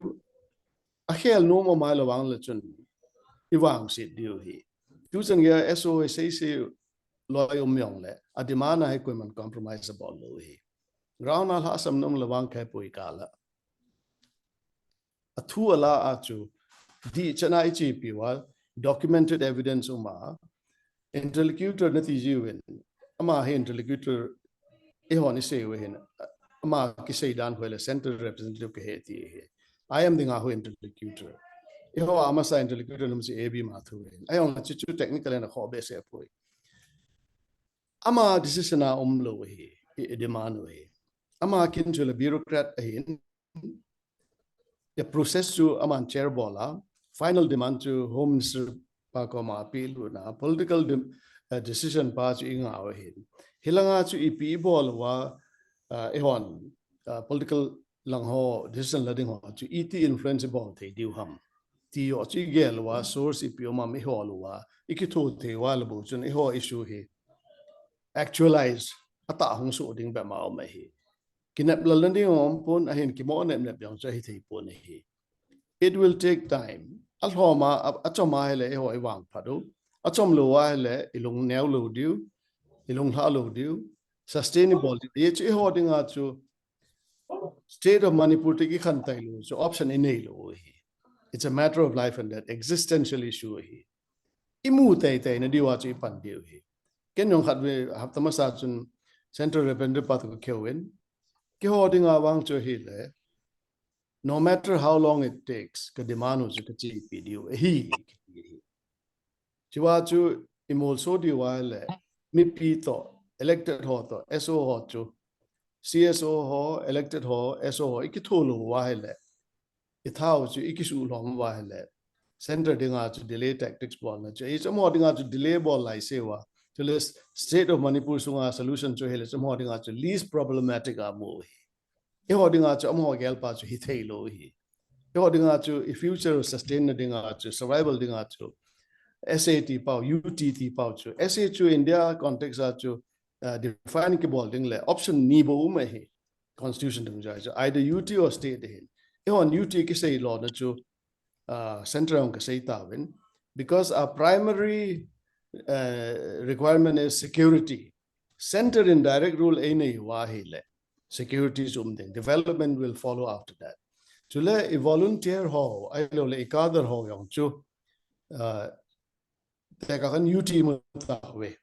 Akhel nom um a le vang le chun i vangset diu hi. Tuchan gei a S O A sei sei loi um jongle, a demand a hi koiman compromise abol lou hi. Ground a lhahsamna um le vang khe poi kala. A thu a la a chu, dih chan a i chepi uva, documented evidence um a, interlocutor nati jiuvin, ama hi interlocutor, eihon i sei u hin, ama kisei dan khu le central representative kahi ti hi. I am ding a khu interlocutor. Eiho a masa interlocutor nom si A B ma thu hin. Ajong chu chu technical a na kho behseh poi. Ama decision a umlou hi, i, i demand u hi. Ama kin chu le bureaucrat ahin, a process chu aman chair bol a, final demand chu Home Minister pa koma apeh lut na, political de-, eh, decision pa chu i ngah u ahin. Hilanga chu ipi i bol uva, eh, eihon, eh, political lang ho decision la ding ho chu iti influence i bol thei diu ham ti ho chu i gel uva, source ipi um am i hol uva, i kitho thei uva le bou chun eiho issue hi actualize atah hung soh ding bep ma um ahi. Kinep lal na ding um pon ahin, kimo nep nep jong chu ahi thei pon ahi. It will take time. Alhom a, a, achom a hile eiho i vangphat u. Achom lou a hile i lung neo lou diu, i lung lha lou diu. Sustainable diu. Hichu eiho dinga chu state of Manipur te kikhen tai lou chu option i nei lou hi. It's a matter of life and death, existential issue hi. I mu tei tei na diu a chu i pan diu hi. Ken jong khat ve hapta masa chun Central Representative pa toh ka kihou in, keiho dinga vang chu hile, no matter how long it takes, ka demand u chu ka chepi diu ahi. Chua chu i molso diu ahile, mipi toh, elected ho toh, S O ho chu, C S O ho, elected ho, S O ho, i kitho lou uva ahile, i thao chu i kisuhlhom uva ahile, center dinga chu delay tactics bolna chu, i chomho dinga chu delay bol lai se uva. Chule state of Manipur sunga solution chu hile, chomho dinga chu least problematic a mu hi. Eiho dinga chu amaho gel pa chu hi thei lou hi. Eiho dinga chu i future sustain na dinga chu, survival dinga chu, S A ti pau, U T ti pau chu. S A chu India context a chu, uh, define kibol ding le option ni bou um ahi. Constitution dung jai chu either U T or state ahin. Eihon U T kisei lona chu uh, center hong kasei tauvin, because our primary uh, requirement is security. Center in direct rule einei uva ahile security chu um ding. Development will follow after that. Chule i volunteer ho, ahilouleh i cadre ho jong chu, uh, tekah khat in U T mu tauve.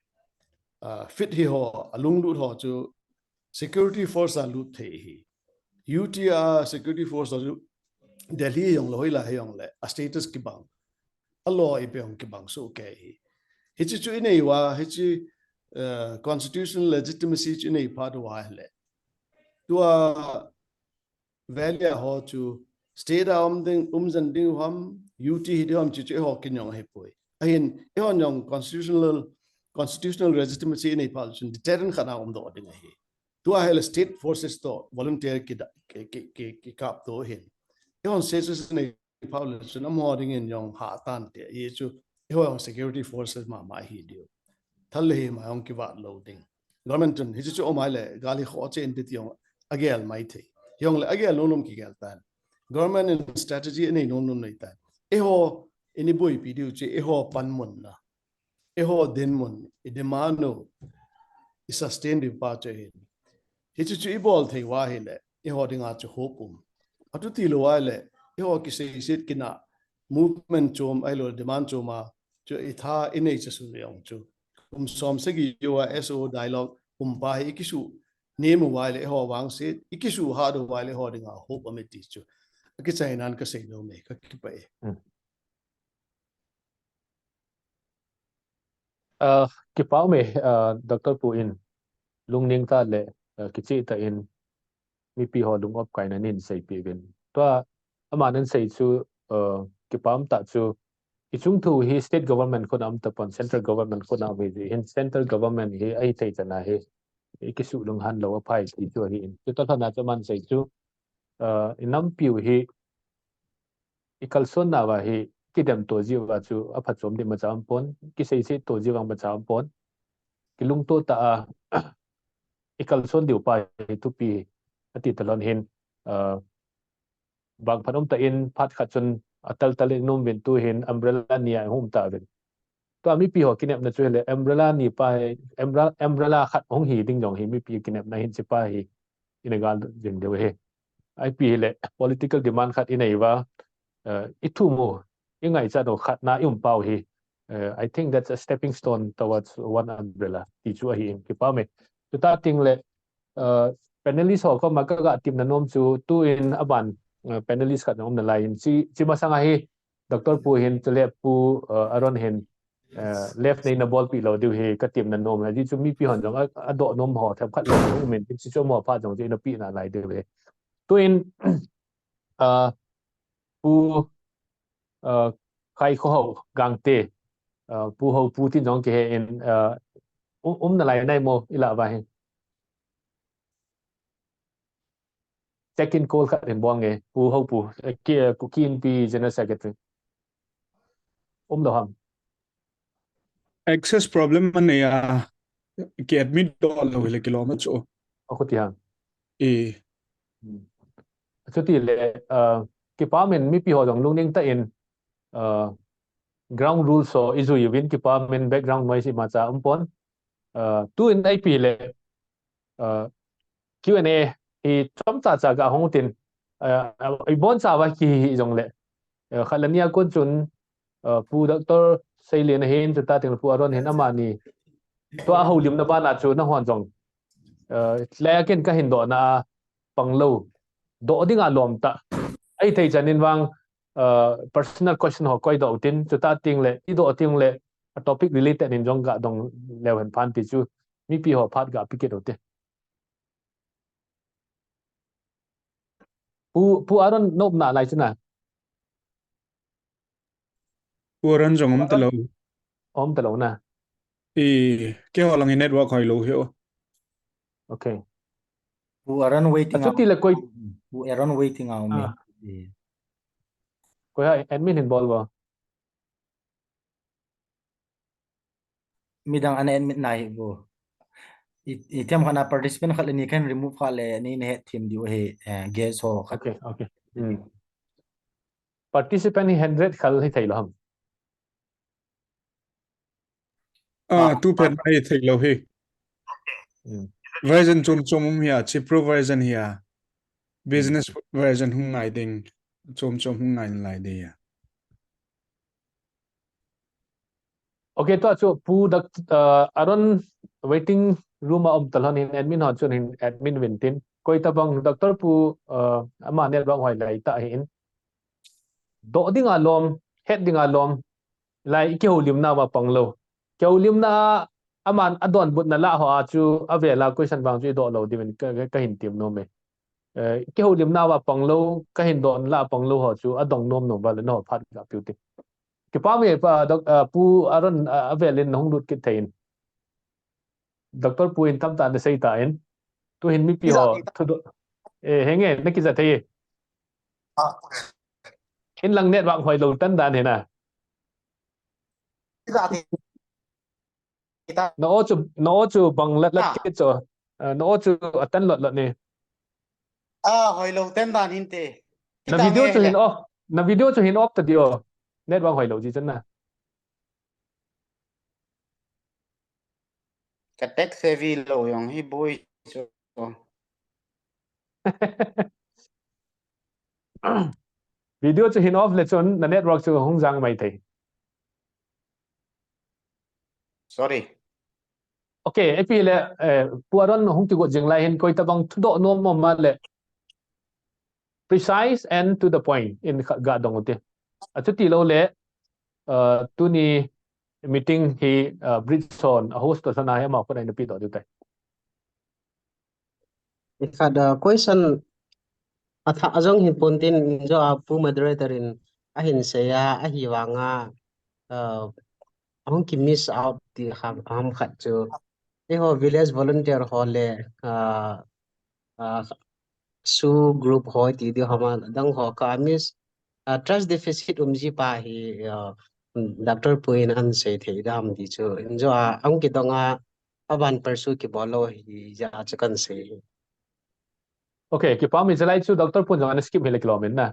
Uh, fit hi ho, alunglut ho chu security force a lut thei ahi. U T a security force ho chu Delhi jong lou hoilai hijongle a status kibang, a law ipi jong kibang sohkei ahi. Hiche chu inei uva, hiche, uh, constitutional legitimacy chu inei phat uva ahile, tua value ho chu state a um ding, um jing ding ham, U T hi ding ham, chu chu eiho kin jong ahipoi. Ahin, eihon jong constitutional, constitutional legitimacy inei phat chun deterrent khat a umdoh ding ahi. Tua ahile state forces toh volunteer ki, ki, ki, ki, kikap doh ahin. Eihon status inei phat le chun amaho dingin jong hatah in te, hichu eiho jong security forces mama hi diu. Thal le hima jong kivat lou ding. Government chun hichu chu um ahile gal hi khoh cheh inte ti jong agel maithei. Hijongle agel nom nom kigel tan. Government in strategy inei nom nom nei tan. Eiho, ini boipi diu chu eiho panmun na, eiho dinmun, i demand u i sustain diu pa chu ahin. Hichu chu ibol thei uva ahile eiho dinga chu hope um. Atu tilou ahile eiho kiseiset kina movement chom ahilou demand chom a chu itha inei chasun jong chu kum som sagi jouva S O dialogue um pa hi ikisuh nem uva ahile eiho vangset, ikisuh hat uva ahile eiho dinga hope um e ti chu akichainan kasei nom e, kakipah e. Hmm. Uh, kipah um e, uh, Doctor Pu in lungneng tah le, uh, kicheh tah in mipi ho lung opkaina nei seipeh uvin. Tua aman asei chu, uh, kipah um tah chu, ichung thu hi state government khut a um tapon, central government khut a um ahi, hin central government hi ahithei chan a hi ikisuh lunghan lou aphai ti chu ahin. Chutoh lhon a chu aman asei chu, uh, inampiu hi ikalsonna uva hi kidemto jiuva chu aphatchom ding imacha umpon, kiseiset to jiu vang imacha umpon. Kilungto tah a ikalson diu pa hi thupi ati talon hin, uh, bang phat um tah in phat khat chun atal tal in um uvin, tuhin umbrella ni a hung um tauvin. Tua mipi ho kinepna chu hile umbrella ni pa hi, umbrella, umbrella khat hung hi ding jong hi mipi kinepna hin hiche pa hi ina gal jing diu ahi. Ipi hile political demand khat inei uva, uh, ithum u, ingaichat u khatna i um pau hi, uh, I think that's a stepping stone towards one umbrella ti chu ahin, kipah um e. Chutah teng le, uh, panelist ho koma kaga temna nom chu, tuin aban, uh, panelist khat jong um nalai in, hiche, hiche masanga hi Doctor Pu hin, chule Pu, uh, Aaron hin, uh, left nei nabolpeh lou diu hi katemna nom e. Ajeh chu mipi hon jong a, adoh nom ho themkhat le um in, hiche chu amaho phat jong chu ina peh nalai diu ahi. Tuin, uh, Pu, uh, Khaikhohao Gangte, uh, Pu Houpu tin jong kihe in, uh, um, um nalai nai mo, ilah uva hi. Check in call khat hin bol nge, Pu Houpu, eh, Ki-, eh, Kuki Inpi General Secretary. Um lou ham? Access problem anei a, ki admit doh lou hile kilom a chu. Akhuti ham? E. Hmm. Chuti le, uh, kipah um in mipi ho jong lungneng tah in, uh, ground rules ho ijui uvin, kipah um in background noise imacha umpon. Uh, tuin ipi le, uh, Q and A hi chomcha cha ga hung tin, uh, ibonchauva kihi jongle, uh, khat le ni a kon chun, uh, Pu Doctor Seilian ahin, chutah teng Pu Aaron hin, amani tua houlimna bana chu nahon jong, uh, le ken kahin dohna a pang lou, doh dinga lom tah. Ahithei chan in vang, uh, personal question ho koi doh utin, chutah teng le, idoh teng le, a topic related in jong ga dong leu hen phan ti chu, mipi ho phat ga pe kit ute. Pu, Pu Aaron na um nalai chu na? Pu Aaron jong um talou. Um talou na? E, keiho lang hi network hoilou hi o. Okay. Pu Aaron waiting a. Chuti le koi. Pu Aaron waiting a um e. Ah. E. Koi ham, admin hin bol uvo. Midang ana admit nai hi bou. I, i themkhat na participant khat le ni khat remove kha le nei na hetthem diu ahi, eh, guest ho khat. Okay, okay. Hmm. participant hi hundred khal hi thei lou ham? Ah, ah, tu pen ah, ai thei lou hi. Hmm. Version chom chom um hi a, chi pro version hi a. Business version hung ngai ding, chom chom hung ngai lai ding a. Okay, tua chu Pu Doc-, uh, Aaron waiting room a um talhon hin admin hon chun hin admin vintin. Koi tabang Doctor Pu, uh, ama network hoi lai ta hin. Doh ding a lom, het ding a lom, lai i kihoulimna ma pang lou. Kihoulimna a, aman a donbutna lah ho a chu, a vela question vang chu i doh lou ding in ka, ka, ka hin tim nom e. Eh, kihoulimna va pang lou, ka hin doh lah pang lou ho chu, a dong nom nom va le no phat ga piu ti. Kipah e pa, doc-, ah, Pu Aaron, ah, a velin na hung lut kit thei in. Doctor Pu in tamtah na sei ta in. Tu hin mipi ho, thu do-, eh, henge, na kija thei e. Ah, okay. In lang network hoi lou tan dan hina. Kija thei. Na o chu, na o chu bang lat lat kit chu. Ah, na o chu a tan lot lot ni. Ah, hoi lou tan dan hin te. Na video chu hin off, na video chu hin off ta di o. Network hoi lou ji chan na. Ka tech savvy lou jong hi boi chu. Video chu hin off le chun na network chu hung jang mai thei. Sorry. Okay, ipi le, eh, Pu Aaron hung kigot jing lai hin koi tabang thudoh nom mama le precise and to the point in kha-, ga dong u te. Achuti lou le, uh, tuni meeting hi, uh, Bridgestone a host to sana hi ama khut a in pi doh diu tai. Ikhat, uh, question athah a jong hin pon tin jo a Pu moderator in ahin sei a, ahi vang a, uh, ahung ki miss out ti ham, ham khat chu. Eiho village volunteer ho le, uh, uh, su group ho ti di ho ma dang ho ka miss, uh, trust deficit um ji pa hi, uh, Doctor Pu in an sei thei dam ti chu. In jo a, ahung kidong a, aban pursue kibol lou hi ja chu kan sei. Okay, kipah e, chalai chu Doctor Pu jong an skip hi le kilom in na.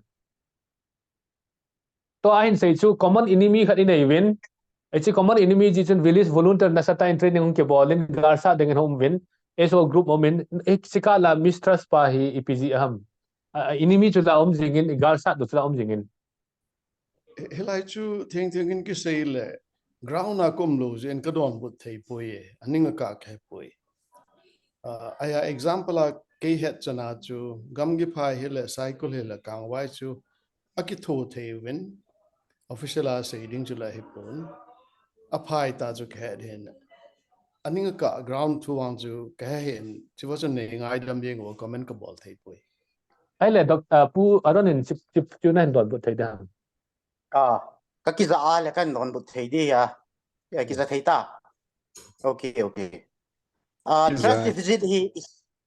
Tua hin sei chu common enemy khat i nei uvin. Hiche common enemy ji chun village volunteer nasatah in training hung kibol in galsat ding in hung um uvin. S O group um in, eh, hiche kah la mistrust pa hi ipi ji ham. Ah, enemy chu la um jing in, galsat chu la um jing in. Hi-, hilai chu theng theng in kisei le ground a ka um lou jeh in ka donbut thei poi e, aning a ka he poi. Ah, ahi a example a kei het chan a chu, Gamgiphai hi le, Saikul hi le, Kangvai chu, akitho thei uvin, official a sei ding chu la hi pon, aphai ta chu ka het hin. Aning a ka ground thu vang chu ka he hin, chu va chun nei ngaidam ding uva comment ka bol thei poi. Ahile, doc-, ah, Pu Aaron in chip, chip chu na hin donbut thei dam. Ah, ka kija a le kan donbut thei di a. Eh, kija thei ta. Okay, okay. Ah, trust deficit hi i,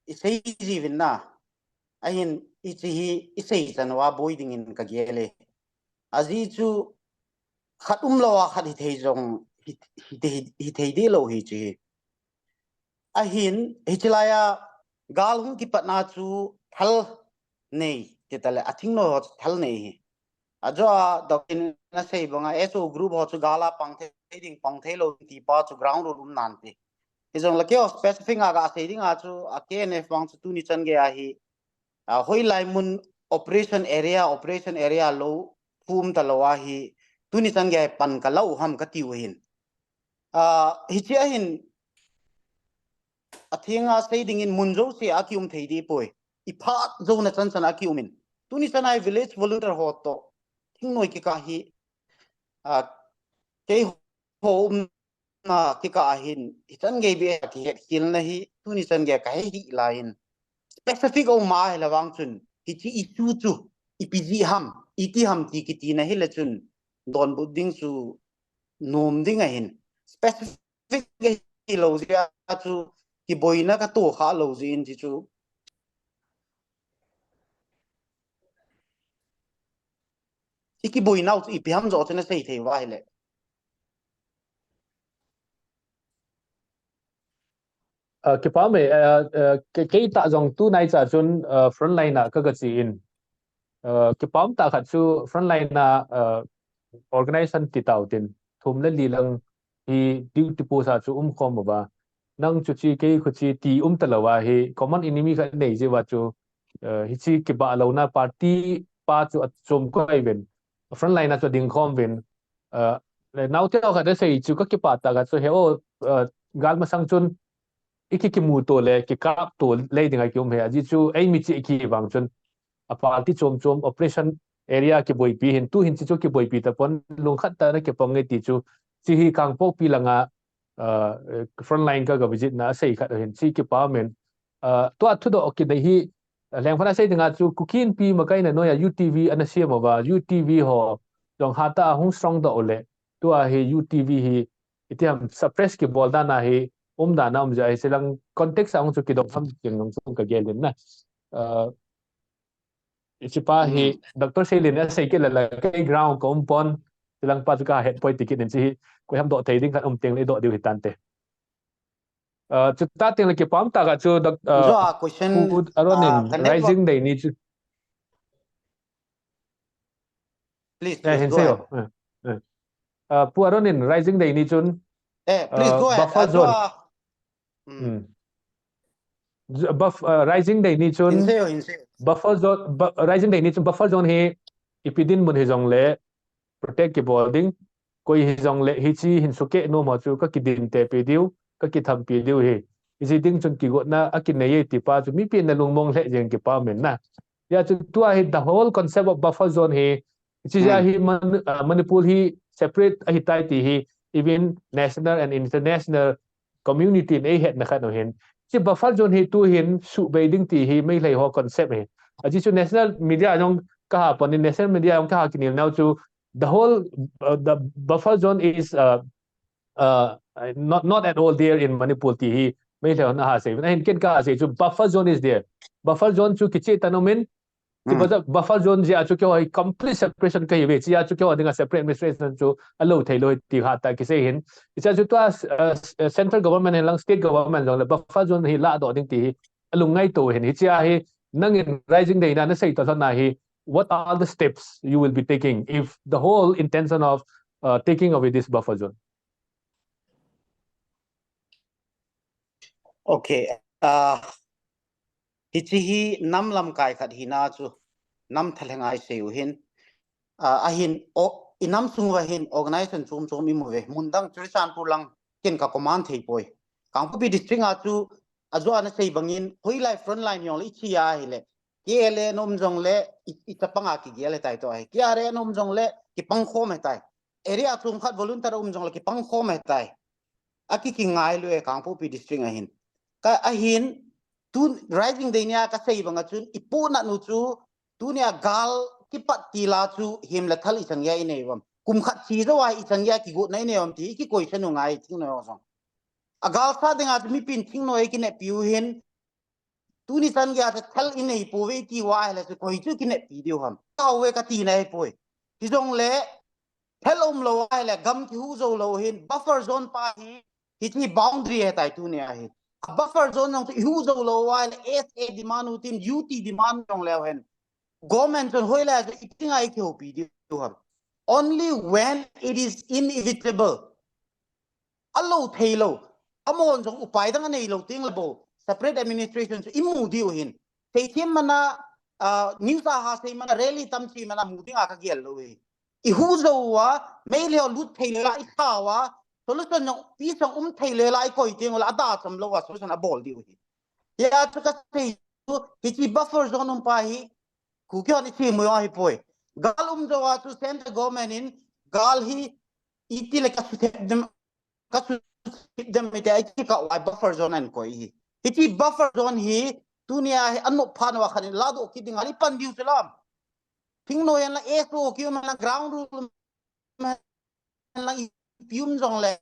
i sei ji uvin na. Ahin hiche hi i sei chan uva boi ding in ka gel e. Ajeh chu khat um lou a khat hi thei jong hi, hi, hi, hi thei di lou hi chu hi. Ahin, hiche lai a, gal hung kipat na chu thal nei, ti ta le, a thingnoi ho chu thal nei hi. Ajo a, doc in a sei bang a, S O group ho chu gal a pang thei ding, pang thei lou ding ti pa chu ground rule um nan ti. Hijong le kei ho specific a ka sei ding a chu, a K N F bang chu tuni chan gei a hi, a, hoilai mun operation area, operation area lou, phum ta lou a hi, tuni chan gei a hi pan ka la u ham ka ti u hin. Ah, hiche a hin, a theng a sei ding in mun jouse a ki um thei di poi. I phat jou na chan chan a ki um in. Tuni chan a hi village volunteer ho toh thingnoi kikah hi, ah, kei ho um na kikah a hin, hichan gei beh a kihet khel na hi, tuni chan gei a ka he hih lai in. Specific a um a hi la vang chun, hiche issue chu, ipi ji ham, iti ham ti kiti na hi le chun, donbut ding chu, nom ding a hin. Specific a hi lou jeh a chu, kiboina ka to kha lou jeh in ti chu. I kiboina u chu ipi ham jo chu na sei thei uva hi le. Ah, kipah e, ah, ah, ke-, kei tah jong tunai cha chun, ah, frontline a ka, ka che in. Uh, kipah umtah khat chu frontline a, uh, organization ti tau tin thum le li lang hi duty post a chu umkhom uva. Nang chu chi kei khu chi ti um talou a hi common enemy khat nei jeh uva chu, uh, hichi kibah louna party pa chu achom koi uvin. Frontline a chu dingkhom uvin. Uh, le naote ho khat asei chu kakipah tah khat chu he o, uh, gal masang chun iki kimuto le kikapto lei dinga kium ahi. Ajeh chu eimi cheh kivang chun a party chom chom operation area kiboipi hin, tuhin chi chu kiboipi tapon, lungkhat tah a kipang nge ti chu, chi hi Kangpokpi langa, uh, frontline ka, ka visit na asei khat ahin, chi kipah men. Uh, tua thudoh kinei hi, uh, lengphat a sei dinga chu Kuki Inpi makaina noiya U T V ana siam uva, U T V ho jong hatah a hung strong doh u le, tua hi U T V hi iti ham suppress kibol dan a hi, um dan a um jeh a hi, chilang context a hung chu kidong tham ding nung chu kagel in na. Uh, hichi pa hi, Doctor Seilin in asei kit le la, kei ground ka um pon, chilang pa chu kahet poi ti kit in chi hi, koi ham doh thei ding khat um teng le doh diu hitante. Uh, chuti teng le kipah umtah khat chu, Doc-, uh, Jo a question, Pu Aron in, uh, the network Rising Day ni chu. Please, eh, please, hin go sei ahead. Eh, eh. Uh, Pu Aron in Rising Day ni chun, eh, please, uh, go ahead. Buffer zone. Hmm. Buff-, uh, Rising Day ni chun, hin sei, hin sei. Buffer zone, bu-, Rising Day ni chun buffer zone hi ipi dinmun hijongle protect kibol ding, koi hijongle hichi hin sukeh nom ho chu kakidinte pi diu, kakithampi diu hi. Hichi ding chun kigotna akinei e ti pa chu mipi in alungmong lheh jeng kipah men na. Hijeh chun tua hi the whole concept of buffer zone hi, hichi jeh a hi Man-, uh, Manipur hi separate ahitai ti hi, even national and international community in eihetna khat u hin. Chi buffer zone hi tuhin subei ding ti hi Meitei ho concept hi. Ajeh chu national media jong kaha pon in, national media jong kaha kinel nau chu the whole, uh, the buffer zone is, uh, uh, not, not at all there in Manipur ti hi Meitei ho naha sei. Ahin ken kaha sei chu buffer zone is there. Buffer zone chu kicheh tah in um in, Chi buffer, buffer zone jeh a chu keiho hi complete separation kahi uve. Chi a chu keiho dinga separate administration chu alou thei lou ti hatah kisei hin. Hichi a chu tua, uh, central government hin lang state government jong le buffer zone hi ladoh ding ti hi alung ngaito hin. Hichi a hi nangin Rising Day na nasei toh lhon a hi, what are the steps you will be taking if the whole intention of, uh, taking away this buffer zone? Okay. Uh, hichi hi nam lamkai khat hina chu nam thalheng a isei u hin. Uh, ahin, o, inam sung uva hin organization chom chom imu uve. Mun dang Churachandpur lang ken ka command thei poi. Kangpokpi district a chu ajo a nasei bangin hoilai frontline jong le ichi a hile. K L A in um jong le i, ichapang a kigel ahitai toh ahi. K R A in um jong le kipang khom ahitai. Area chom khat volunteer um jong le kipang khom ahitai. Aki kingai lou e Kangpokpi district ahin. Ka ahin, tu Rising Day nia kasei banga chun, ipohnat u chu, tunia gal kipat til a chu, him le thal ichan geiya inei uvam. Kum khat chi jou a ichan geiya kigotna inei uvam ti, iki question u ngai thingnoi jong. A gal sa dinga chu mipin thingnoi kineppi u hin, tuni chan geiya chu thal inei pouve ti uva ahile chu koi chu kineppi diu ham. Kau ve kati nai poi. Hijongle thal umlou ahile gam kihu jou lou hin buffer zone pa hi, hichi boundary ahitai tunia hi. A buffer zone jong chu ihu jou lou ahile S A demand u tin U T demand jong leu hen. Government chun hoilai chu ipi dinga ikihoupi diu ham. Only when it is inevitable. Alou thei lou. Amahon jong upai dang anei lou teng le bou separate administration chu imu diu hin. Seithem mana, ah, news a ha sei mana, rally tam chi mana mu dinga kagel lou hi. Ihu jou uva, Meitei ho lut thei le la ikha uva, solution jong, peace jong um thei le la ikoi teng ula ada cham lou uva, solution abol diu hi. Hia chu kasei chu, hichi buffer zone um pa hi, Kuki hon ithi mu uva hi poi. Gal um jou a chu central government in, gal hi, iti le ka sutep dem, ka sutep dem ite, iti ka uva buffer zone ahin koi hi. Hichi buffer zone hi, tunia hi anop phat uva khan in ladoh kit dinga ipan diu chu lam. Thingnoi hen lang S O kium hen lang ground rule hen lang ipi um jong le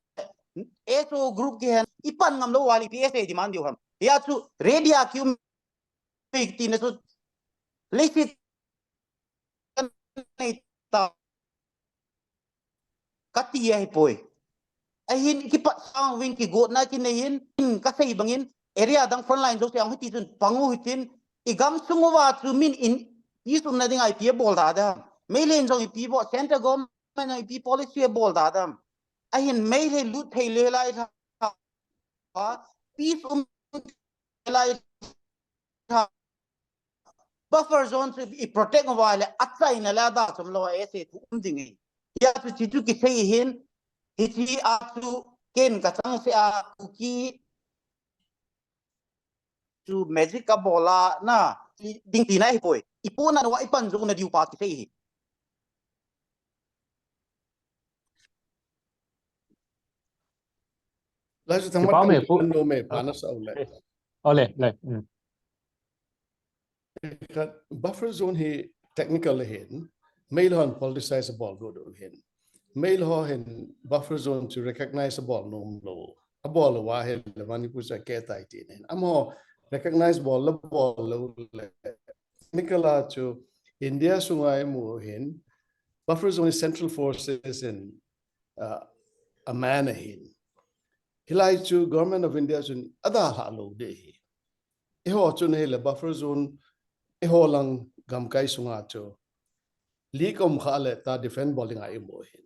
S O group kihen ipan ngam lou uva le ipi S A demand diu ham. Hia chu ready a kium pi tina chu leiset kanei ta kati ahi poi. Ahin kipat sang uvin kigotna kinei hin, kasei bangin area dang frontline jouse a hung hiti chun pang u hitin, igam sung uva chu min in, Peace umna dinga ipi abol da dem. Meitei in jong ipi bol, central government in ipi policy abol da dem. Ahin Meitei lut thei le lai tha. Peace um lai tha. Buffer zone chu i protect uva le achaina le ada chom lou a ese thu um ding e. Hia chu chi chu kisei hin, hichi a chu ken ka chang se a Kuki chu magic ka bol a na, i ding tina hi poi. I pona na wa i pan jo na diu pa kisei hi. Lai chu thang Kipau mat me kan pu. Kan lo me pa na sa u le. Oh, le, le. Mm. Khat, buffer zone hi technical le hin, Meitei hon politicize bol go do hin. Meitei ho hin buffer zone chu recognize bol nom lo. Abol lo wa hin le Manipur cha ke tai ti nen. Amaho recognize bol le bol lo le. Technical a chu India sunga imu hin buffer zone hi central forces in, uh, a man ahin. Hilai chu Government of India chun ada hla lo de hi. Eiho chun hile buffer zone eiho lang gamkai sunga chu leak um kha le ta defend bol dinga imu hin.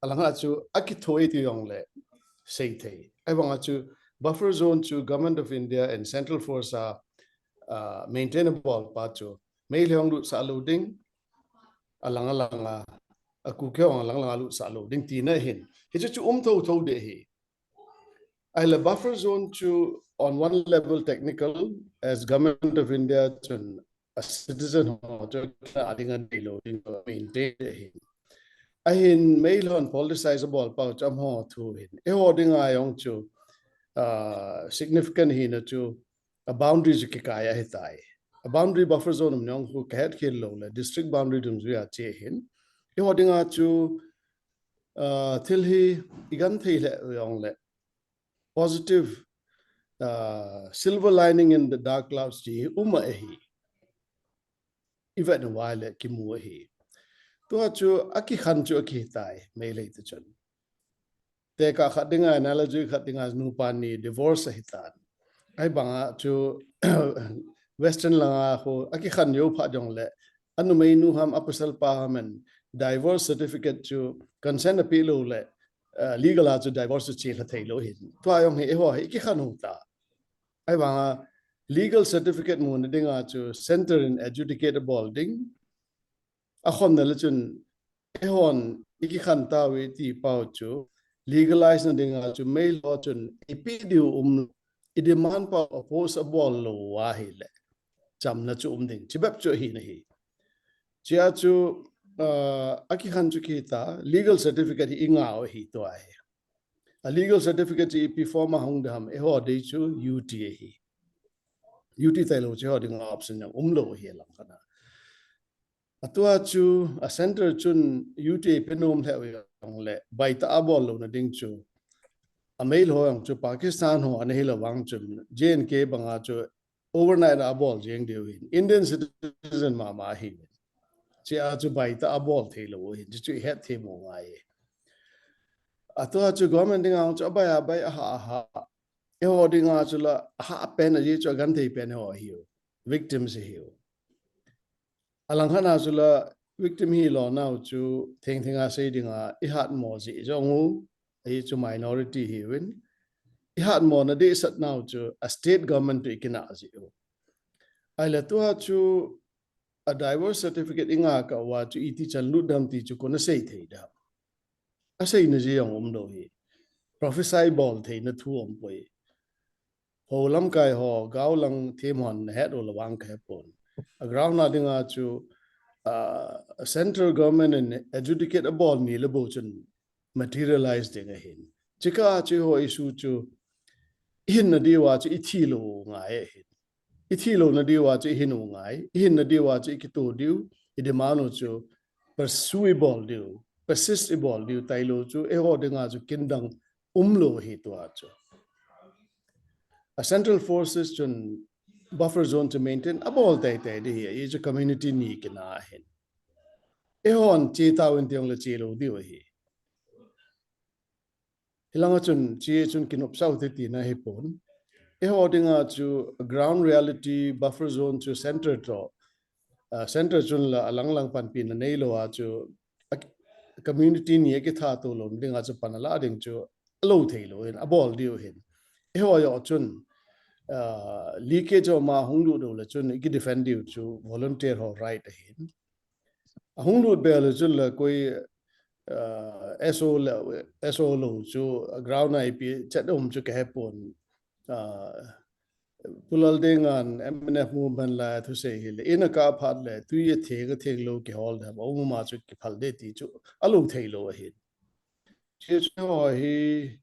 Alanga chu akithoi ti jong le sei thei. Ahivanga chu buffer zone chu Government of India and Central Force a, uh, maintain abol pa chu Meitei hong lut sa lo ding, alang alanga, a Kuki hong alang alanga lut sa lo ding tina hin. Hichu chu um tho tho de hi. Ahile buffer zone chu on one level technical, as Government of India chun a citizen ho chu a dinga nei lo ding maintain de hi. Ahin Meitei hon politicize bol pa chu amaho thu hin. Eiho dinga jong chu, uh, significant hina chu a boundary chu kikai ahi tai. A boundary buffer zone um jong khu ka het khel lo le district boundary dungjuia che hin. Eiho dinga chu, uh, thil hi i genthei le jong le positive, uh, silver lining in the dark clouds chi hi um ahi. I vet uva le kimu ahi. Tua chu akikhen chu akihi tai, Meitei te chun. Tekah khat dinga, analogy khat dinga, nupa ni divorce ahi tan. Ahivanga chu Western langa khu akikhen jou phat jong le, anumeinu ham, apasal pa ham in divorce certificate chu consent ape lo le, uh, legal a chu divorce chu che lha thei lo hin. Tua jong hi eiho hi kikhen u ta. Ahivanga legal certificate muna dinga chu center in adjudicate abol ding. Akhonna le chun eihon i kikhen tauve ti pau chu legalize na dinga chu Meitei ho chun ipi diu um, i demand pau oppose abol lou ahile chamna chu um ding. Chibep chu ahina hi. Chia chu, uh, akikhen chu kihi ta, legal certificate hi i ngah u ahi tua hi. A legal certificate chu ipi form a hung ding ham, eiho dei chu U T ahi. U T tailou chu eiho dinga option jong umlou ahi alang khat a. Atua chu, a center chun U T pe nom lheh u jongle, baitah a bol louna ding chu, a Meitei ho jong chu Pakistan ho ana hilou vang chun, J and K banga chu overnight a bol jeng diu hin, Indian citizen mama ahi. Chia chu baitah a bol theilou hin, chu chu i het thei mo ngai. Atua chu government dinga chu abai abai, aha aha. Eiho dinga chu la, aha pen ahi chu, agenthei pen eiho ahiu. Victims ahiu. Alang khat a chu la victim hilou nau chu thengtheng a sei dinga i hatmo jeh jong u, ahi chu minority hiuvin. I hatmo na dehset nau chu a state government toh i kinah jeh u. Ahile tua chu a divorce certificate i ngah kah uva chu iti chan lut dem ti chu kona sei thei dem. Aseina jeh jong umlou hi. Prophesy bol theina thu umpoi. Ho lamkai ho, gao lang them hon na het u le vang ka hepon. A ground a dinga chu, ah, central government in adjudicate abol ni le bou chun materialize ding ahin. Chikah chu eiho issue chu i hinna diuva chu i thilou ngai ahin. I thilouna diuva chu i hin u ngai, i hinna diuva chu i kito diu, i demand u chu pursue i bol diu, persist i bol diu, tailou chu eiho dinga chu kin dang umlou ahi tua chu. A central forces chun buffer zone chu maintain abol teitei ding ahi, ahi chu community ni kinah ahin. Eihon che tauvin ti jongle chelou diu ahi. Hilanga chun, che chun kinopsah u te tina hipon. Eiho dinga chu ground reality buffer zone chu center toh uh, center chun la alang lang panpina neilou a chu a, community ni akitha to lou ding a chu pan ala ding chu alou thei lou hin, abol diu hin. Eiho joh chun, uh, leakage jong ma hung lut lou le chun iki defend diu chu volunteer ho right ahin. Ahung lut be le chun la koi, uh, S O le, S O lou chu ground I P chat um chu kahe pon, uh, Pu Laldengan M N F movement la thusei hi le, ina ka phat le, tui a theng a theng lou kihol dem, a um ma chu kiphal de ti chu, alou thei lou ahin. Chu chu hi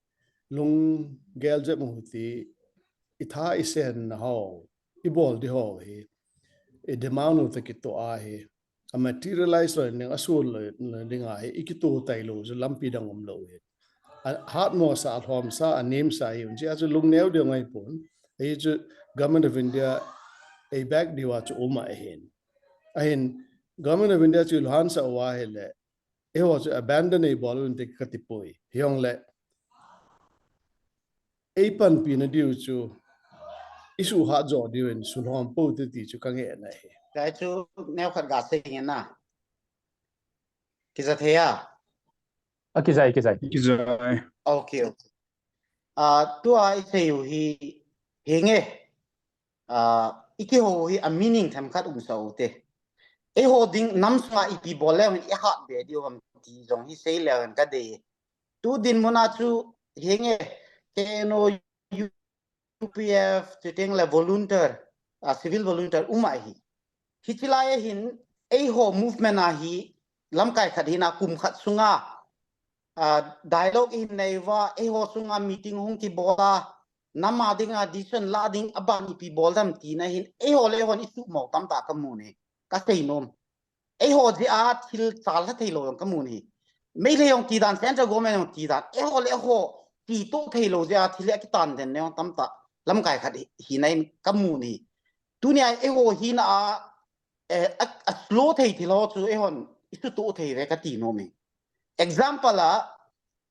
lunggel jep mu ti, i tha i sen na ho, i bol di ho hi, i demand u ta kito a hi, a materialize lou ding, a sun lou, lou ding a hi, i kito tai lou, chu lampi dang um lou hi. A hat mo sa, a lhom sa, a nem sa hi, un chi a chu lungneo ding ngai pon. Hi chu Government of India, ei back diu a chu um ahin. Ahin, Government of India chu lhan sa wa hi le, eiho chu abandon ei bol un te ka ti poi. Hiong le, ei panpina diu chu, i suhat jo diu in sulhom po te ti chu ka nge na hi. Kai chu neo khat ga sei nge na. Kisa thei a? A, kizai, kizai. Kizai. Okay, okay. Ah, tua i sei u hi, hi nge. Ah, i kihou hi a meaning themkhat um sa u te. Eiho ding nam sunga ipi bol le hin i hat be diu ham ti jong hi sei le hin ka dei. Tu dinmun a chu hi nge, K N O U P F, chuteng le volunteer, ah, civil volunteer um ahi. Hichi lai a hin, eiho movement a hi, lamkai khat hin a kum khat sunga, ah, dialogue i nei uva, eiho sunga meeting hung kibol a, nam a dinga decision la ding a ban ipi bol dem tina hin, eiho le hon i sumo tamtah ka mu e, ka sei nom. Eiho jeh a thil chal lha thei lou jong ka mu e. Meitei jong ti dan, central government jong ti dan, eiho le eiho ti to thei lou jeh a thil a kitan den ne jong tamtah lamkai khat hi, hi na in ka mu e. Tuni a eiho hi na a, eh, a, a slow thei thil ho chu eihon i suto thei ve ka ti nom e. Example a,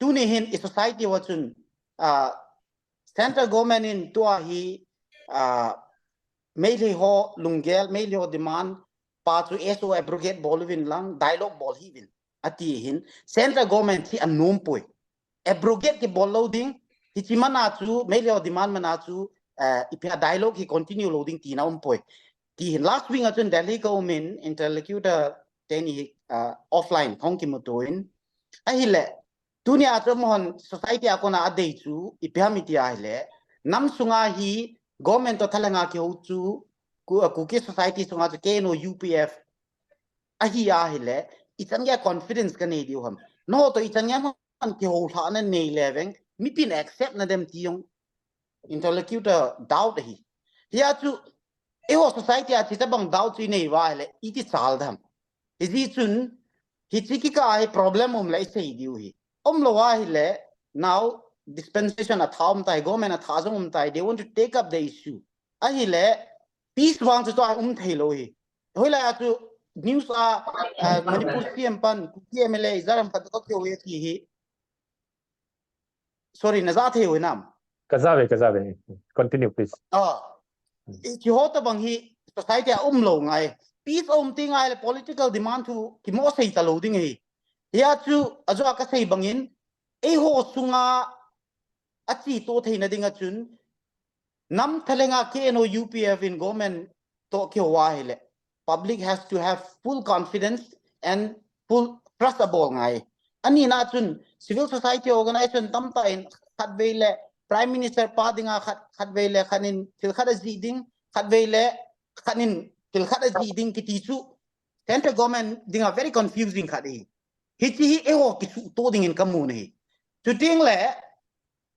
tuni hin i society uva chun, ah, central government in tua hi, ah, Meitei ho lunggel, Meitei ho demand pa chu S O abrogate bol uvin lang, dialogue bol hih uvin, ati hin, central government hi a nom poi. Abrogate kibol lou ding, hichi man a chu, Meitei ho demand man a chu, eh, ipi a dialogue hi continue lou ding tina um poi. Ti hin, last week a chun Delhi ka um in, interlocutor teni, eh, offline, hung kimuto in. Ahile, tuni a chu amahon society a kona a dei chu, ipi ham iti ahile, nam sunga hi government to thalheng a kihou chu, Ku-, Kuki society sunga chu K N O U P F ahi ahile, ichan gei a confidence ka nei diu ham. Nangho to ichan gei a man kihou lhah na nei le veng, mipin accept na dem ti jong interlocutor doubt ahi. Hia chu, eiho society a hitabang doubt chu i nei uva ahile, iti chal dem. Hijeh chun, hichi kikah a hi problem um le i sei diu hi. Um lou ahile, now dispensation a tha um tai, government a tha jong um tai, they want to take up the issue. Ahile, peace vang chu tua um thei lou hi. Hoilai a chu news a, ah, Manipur C M pan, Kuki M L A, Izaram khat ka kihou e ti hi. Sorry, na ja thei u hinam? Ka ja ve, ka ja ve. Continue, please. Ah. Hmm. Hichi ho tabang hi society a um lou ngai. Peace a um ti ngai le political demand thu kimo sei ta lou ding hi. Hia chu ajo a ka sei bangin, eiho sunga a chi to theina ding a chun, nam thalheng a K N O U P F in government to kihou ahile, public has to have full confidence and full trust a bol ngai. Ani na chun civil society organization tamtah in khatvei le Prime Minister pa dinga khat, khatvei le khat in thil khat a jih ding, khatvei le khat in thil khat a jih ding kiti chu central government dinga very confusing khat hi. Hichi hi eiho kisuto dingin ka mu e. Chuteng le,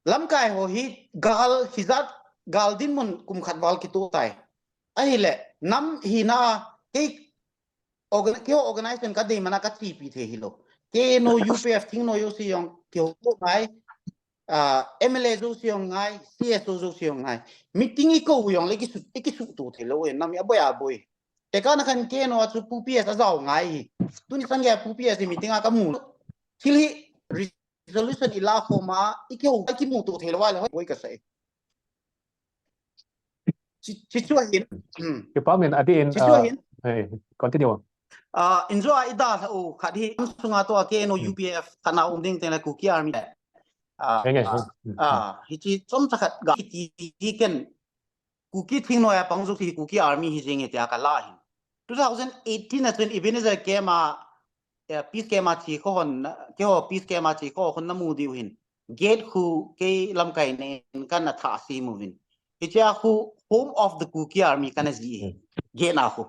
lamkai ho hi gal, hijat gal dinmun kum khat val kito tai. Ahile, nam hina kei organ-, keiho organization ka dei man a ka chepi thei hilou. K N O U P F thingnoi jouse jong kihouto ngai, ah, M L A jouse jong ngai, C S O jouse jong ngai. Meeting i kou jong le kisu-, i kisuto thei lou e, nam hi aboi aboi. Tekah na khan K N O a chu Pu P S a jao ngai hi. Tuni chan gei a Pu P S hi meeting a ka mu. Thil hi resolution i la khom a, i kihou, i kimuto thei lou a le hoi boi ka sa e. Chi, chi chu ahin. Hmm. Kipa min, ati in, chi chu, ah, ahin. Hey, continue. Ah, injo a ida sa u khat hi, nam sunga tua K N O U P F khat na um ding teng le Kuki Army. Ah, ah, hichi chomcha khat ga kiti ken Kuki thingnoiya pang jouse hi Kuki Army hi jing e tia kala hin. Two thousand eighteen a chun Ebenezer camp a, eh, peace camp a thi ko hon, keiho peace camp a thi ko hon namu diu hin. Gate khu kei lamkai nen kana tha si mu vin. Hichia khu Home of the Kuki Army kana ji hi. Gate na khu.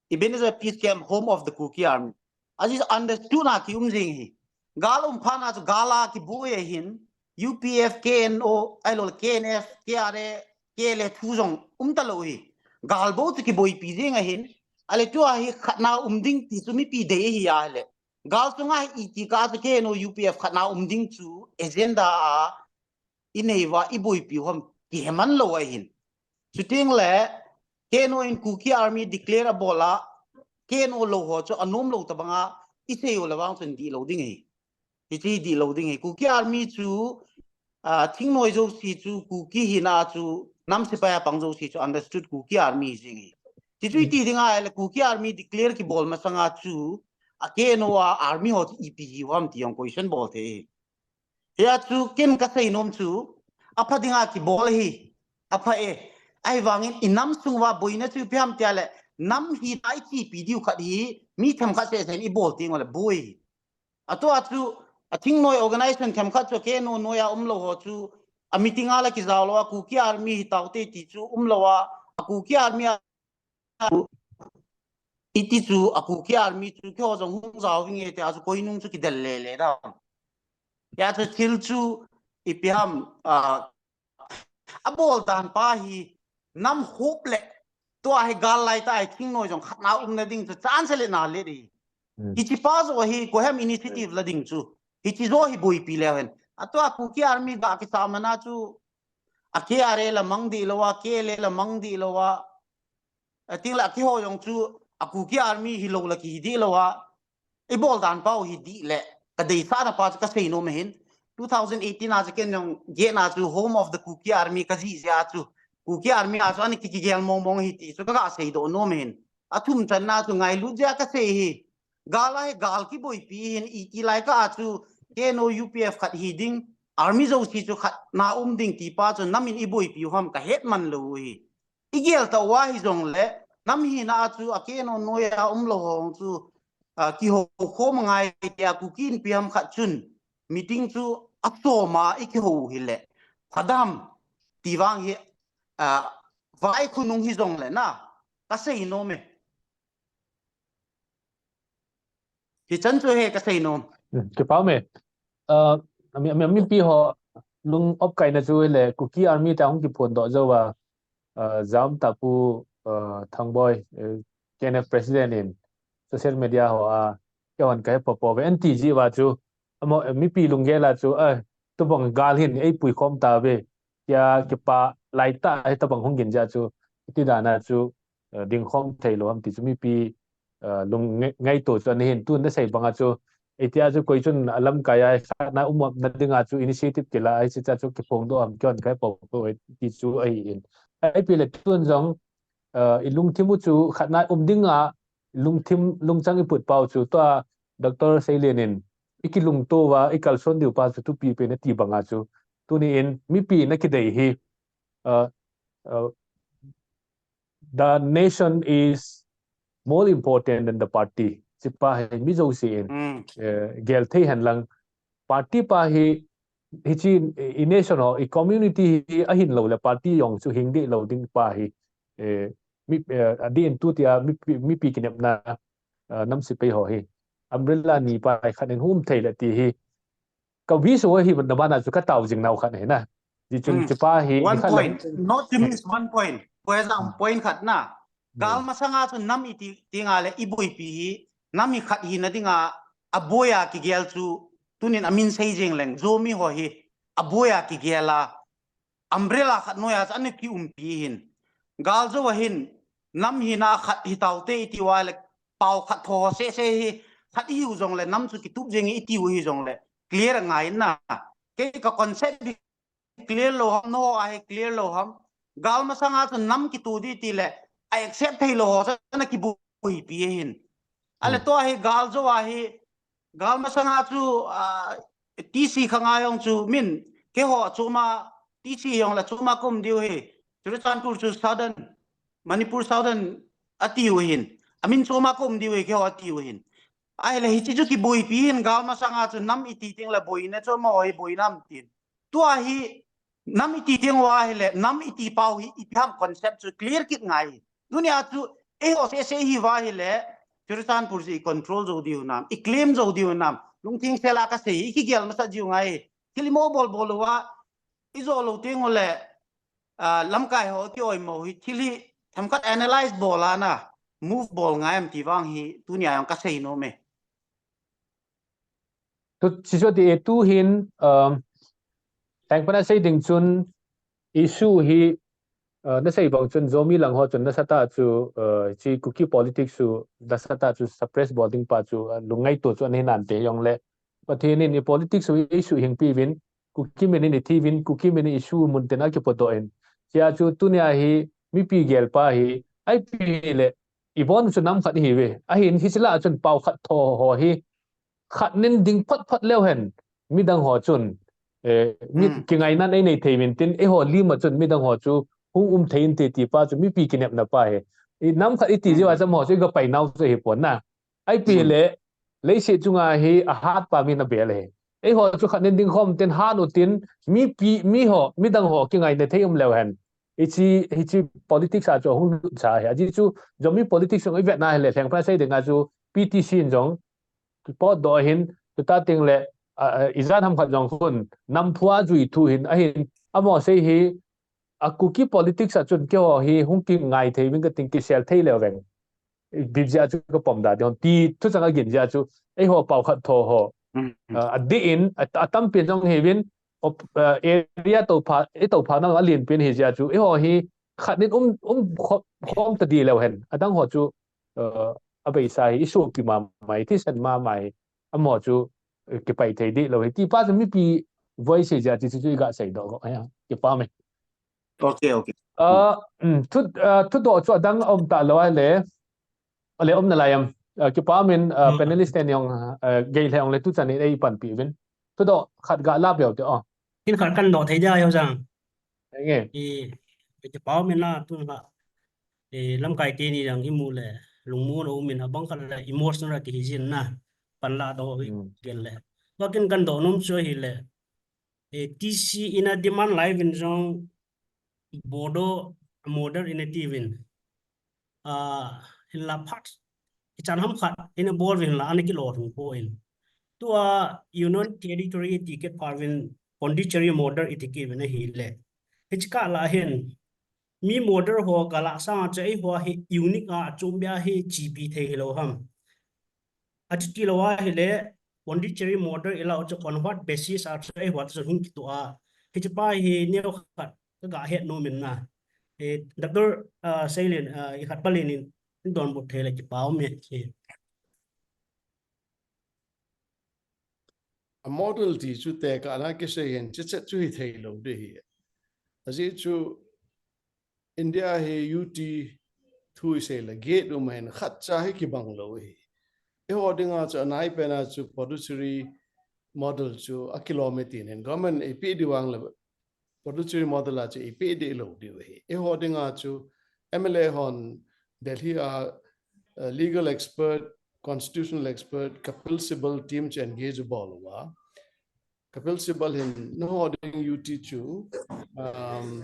Ebenezer peace camp, Home of the Kuki Army. Aji understood na ki um jing hi. Gal um phat na chu gal a kiboi ahin. U P F, K N O, ahilou le K N F, K R A, K L A thu jong um talou hi. Gal bou chu kiboipi jing ahin. Ahile tua hi khat na um ding ti chu mipi dei hi ahile. Gal sunga hi iti ka chu K N O U P F khat na um ding chu agenda a inei uva iboipi u ham kihe man lou ahin. Chuteng le K N O in Kuki Army declare abol a, K N O lou ho chu anom lou tabang a isei u le vang chun dihlou ding ahi. Hichi dihlou ding ahi. Kuki Army chu, ah, thingnoi jouse chu Kuki hina chu nam sepai a pang jouse chu understood Kuki Army jing ahi. Hichu iti ding ahile Kuki Army declare kibol masanga chu a K N O a army ho chu ipi hi u ham ti jong question bol thei ahi. Hia chu ken kasei nom chu, apha dinga kibol hi, apha e. Ahivangin inam sung uva boina chu ipi ham tia le, nam hina ichipi diu khat hi, mi themkhat seh seh in ibol teng u le boi. Atua chu, a thingnoi organization themkhat chu K N O noiya umlou ho chu, a meeting a la kijao lou a, Kuki Army hi taute ti chu umlou a, a Kuki Army a iti chu, a Kuki Army chu, keiho jong hung jao vinge tia chu koinung chu kidel le le da. Hia chu thil chu ipi ham, ah, abol dan pa hi nam hop le tua hi gal lai ta hi thingnoi jong khat na umna ding chu chance le na le di. Hichi pa jo hi koiham initiative la ding chu. Hichi jo hi boipi le hen. Atua Kuki Army ga kisa mana chu a K R A la mang dihlou a, K L A la mang dihlou a. Ating le a keiho jong chu a Kuki Army hilou la kihi dihlou a. Ibol dan pau hi dih le, kadeisah na pa chu kasei nom ahin. Two thousand eighteen a chu ken jong gate na chu Home of the Kuki Army kaji jeh a chu. Kuki Army a chu ana ki, kigel mong mong hi ti chu kaga seidoh nom ahin. Athum channa chu ngailut jeh a kasei hi. Gal a hi gal kiboipi hin iti lai ka a chu K N O U P F khat hi ding. Army jouse chu khat na um ding ti pa chu nam in iboipi u ham kahet man lou u hi. Igel tauva hijongle, nam hina a chu a K N O noiya umlou ho chu, ah, kihou khom ngai tia Kuki Inpi ham khat chun meeting chu asom a ikihou u hile. Phadam ti vang hi, ah, vai khonung hijongle na, kasei nom e. Hichan chu hi kasei nom. Kipa um e. Ah, mi, mi, mipi ho lung opkaina chu le Kuki Army ta hung kiphondoh jou va, ah, jam ta pu, ah, Thangboi, eh, K N F President in social media ho a, keihon kahe popo ve anti ji va chu, amo, eh, mipi lunggel a chu, eh, tubang gal hin eipui khom ta ve, tia kipa lai ta, eh, tubang hung gin jeh a chu, ti dan a chu, eh, dingkhom thei lou ham ti chu mipi, eh, lung ngai, ngaito chu ana hin tun nasei banga chu, eh, tia chu koi chun a lamkai a khat na um na dinga chu initiative kila, eh, hiche chu kiphongdoh ham keihon kahe popo ve ti chu ahi in. Ipi le tun jong, eh, ilungthim u chu khat na um dinga lungthim, lungchang iput pau chu tua Doctor Seilian in ikilungto uva, ikalson diu pa chu thupi pen ati banga chu. Tuni in mipi na kidei hi, uh, uh, the nation is more important than the party. Hiche pa hi mi jouse in, eh, gel thei hen lang. Party pa hi, hiche i nation ho, i community hi ahin lou le party jong chu hing deh lou ding pa hi, eh, mi, eh, adih in tutia mipi, mipi kinepna, eh, nam sepai ho hi. Umbrella ni pa hi khat in hum thei le ti hi. Ka wish ho hi na bana chu ka tao jing nau khat hi na. Ji chun hiche pa hi one point, not to miss one point. Point khat na. Gal masanga chu nam iti, ti nga le iboipi hi, nam hi khat hina dinga, aboi a kigel chu, tunin amin sei jing leng, Zomi ho hi, aboi a kigel a, umbrella khat noiya chu ana kiumpi hin. Gal jou a hin, nam hina khat hitaute iti uva le, pao khat tho ho seh seh hi, khat ihiu jongle, nam chu kitup jing itiu hijongle, clear angai na. Kei ka concept clear lou ham, nangho a hi clear lou ham. Gal masanga chu nam kitu ding ti le, a accept thei lou ho chu ana kibu boipi ahin. Ale tua hi gal jou ahi, gal masanga chu, ah, T C khanga jong chu min, keiho chuma, T C jong la chuma ka um diu hi. Churachandpur chu Southern, Manipur Southern atiu ahin. Amin chuma ka um diu hi, keiho atiu ahin. Ahile hiche chu kiboipi hin gal masanga chu nam iti teng le boina chu amaho hi boina ham tin. Tua hi nam iti teng uva ahile, nam iti pau hi ipi ham concept chu clear kit ngai. Tunia chu eiho sese hi uva ahile, Churachandpur chu i control jou diu nam, i claim jou diu nam, lungtheng sela kasei, i kigel masat jiu ngai. Thil imo bol bol uva, i jo lou teng ule, ah, lamkai ho ki oimo hi, thil hi themkhat analyze bol a na, move bol ngai em ti vang hi, tunia jong kasei nom e. Tu, hichu ti e tu hin, um, teng pana sei ding chun issue hi, uh, nasei bang chun Zomi lang ho chun nasatah chu, uh, hiche Kuki politics chu nasatah chu suppress bol ding pa chu, uh, lungngaito chu ana hi nante jongle. Pathen in i politics chu i suhhingpi uvin, Kuki min in i thi uvin, Kuki min in i issue mun tin a kipodoh in. Hichea chu tunia hi mipi gel pa hi, ipi le, i bon chu nam khat ihi uve. Ahin hiche lah a chun pao khat tho ho hi, khat nin ding phot phot leu hen, midang ho chun, eh, mi kingaina nei nei thei uvin tin, eiho lim a chun midang ho chu hung um thei inte ti pa chu mipi kinepna pa hi. I nam khat iti jeh a chu amaho chu i ga pai nau chu ahi pon na. Ipi le, leiset chunga hi ahat pa min abel ahi. Eiho chu khat nin ding khom tin hat u tin, mipi, miho, midang ho kingaina thei um leu hen. Hiche, hiche politics a chu ahung lut cha ahi. Ajeh chu, Zomi politics jong i vet na hile, lheng pha sei ding a chu P T C in jong, kipot doh ahin, tuta teng le, a, a, ijat ham khat jong khun, nam phua jui thu hin, ahin, amaho sei hi, a Kuki politics a chun keiho hi hung kingai thei uvin kating kisel thei leu veng. Ipi jeh a chu kapom da ding ham ti thuchang agin jeh a chu eiho pao khat tho ho. A, adih in, a, atampen jong hi uvin, op-, a, area toupha, i toupha na alen pen hi jeh a chu eiho hi khat nin um, um khom, khom ta di leu hen. Adang ho chu, a, abeisa hi i sopi mama hi, thisan mama hi. Amaho chu, eh, kipai thei di lou hi. Ti pa chu mipi voice hi jeh a chu, chu, chu i ga sei doh go. Aya, kipa me. Okay, okay. Ah, um, thu, ah, thudoh chu adang um ta lou ahile. Ale um nalai am. Ah, kipa min, ah, panelist ten jong, ah, gei lheh ong le tuchan in ei panpi uvin. Thudoh khat ga la peh u te o. Thil khat kan doh thei dia, Haosa. Enge. I, kipa min na tun la. I, lamkai teni jong imu le. Lungmon um in abang khat le emotional a kihi jin na. Pan la doh hi gel le. Tua kin kan doh nom chu ahile. E, T C in a demand lai uvin jong Bodo model in a ti uvin. A, hinla phat. Ichan ham khat in a bol uvin la ana kilo thung po in. Tua Union Territory ti kit pha uvin Pondicherry model i ti kit uvin ahile. Hiche kah la hin. Mi model ho ga la sang a chu eiho hi unique a chom bia hi chepi thei hilou ham. Achuti lou ahile, Pondicherry model i la u chu on what basis a chu eiho chu hung kitoh a. Hiche pa hi neo khat ka ga het nom in na. Eh, Doctor, ah, Seilen, ah, i khat palen in donbut thei le kipa um e. A model ti chu tekah na kisei hin, chichet chu hithei lou ding ahi. Ajeh chu India hi U T thu isei le gate um ahin khatcha hi kibang lou ahi. Eiho dinga chu anaipen a chu Puducherry model chu akilom e tin hin government eipeh diu vang le Puducherry model a chu eipeh deh lou diu ahi. Eiho dinga chu M L A hon Delhi a, uh, legal expert, constitutional expert, Kapil Sibal team chu engage bol uva. Kapil Sibal hin nangho ding U T chu, um,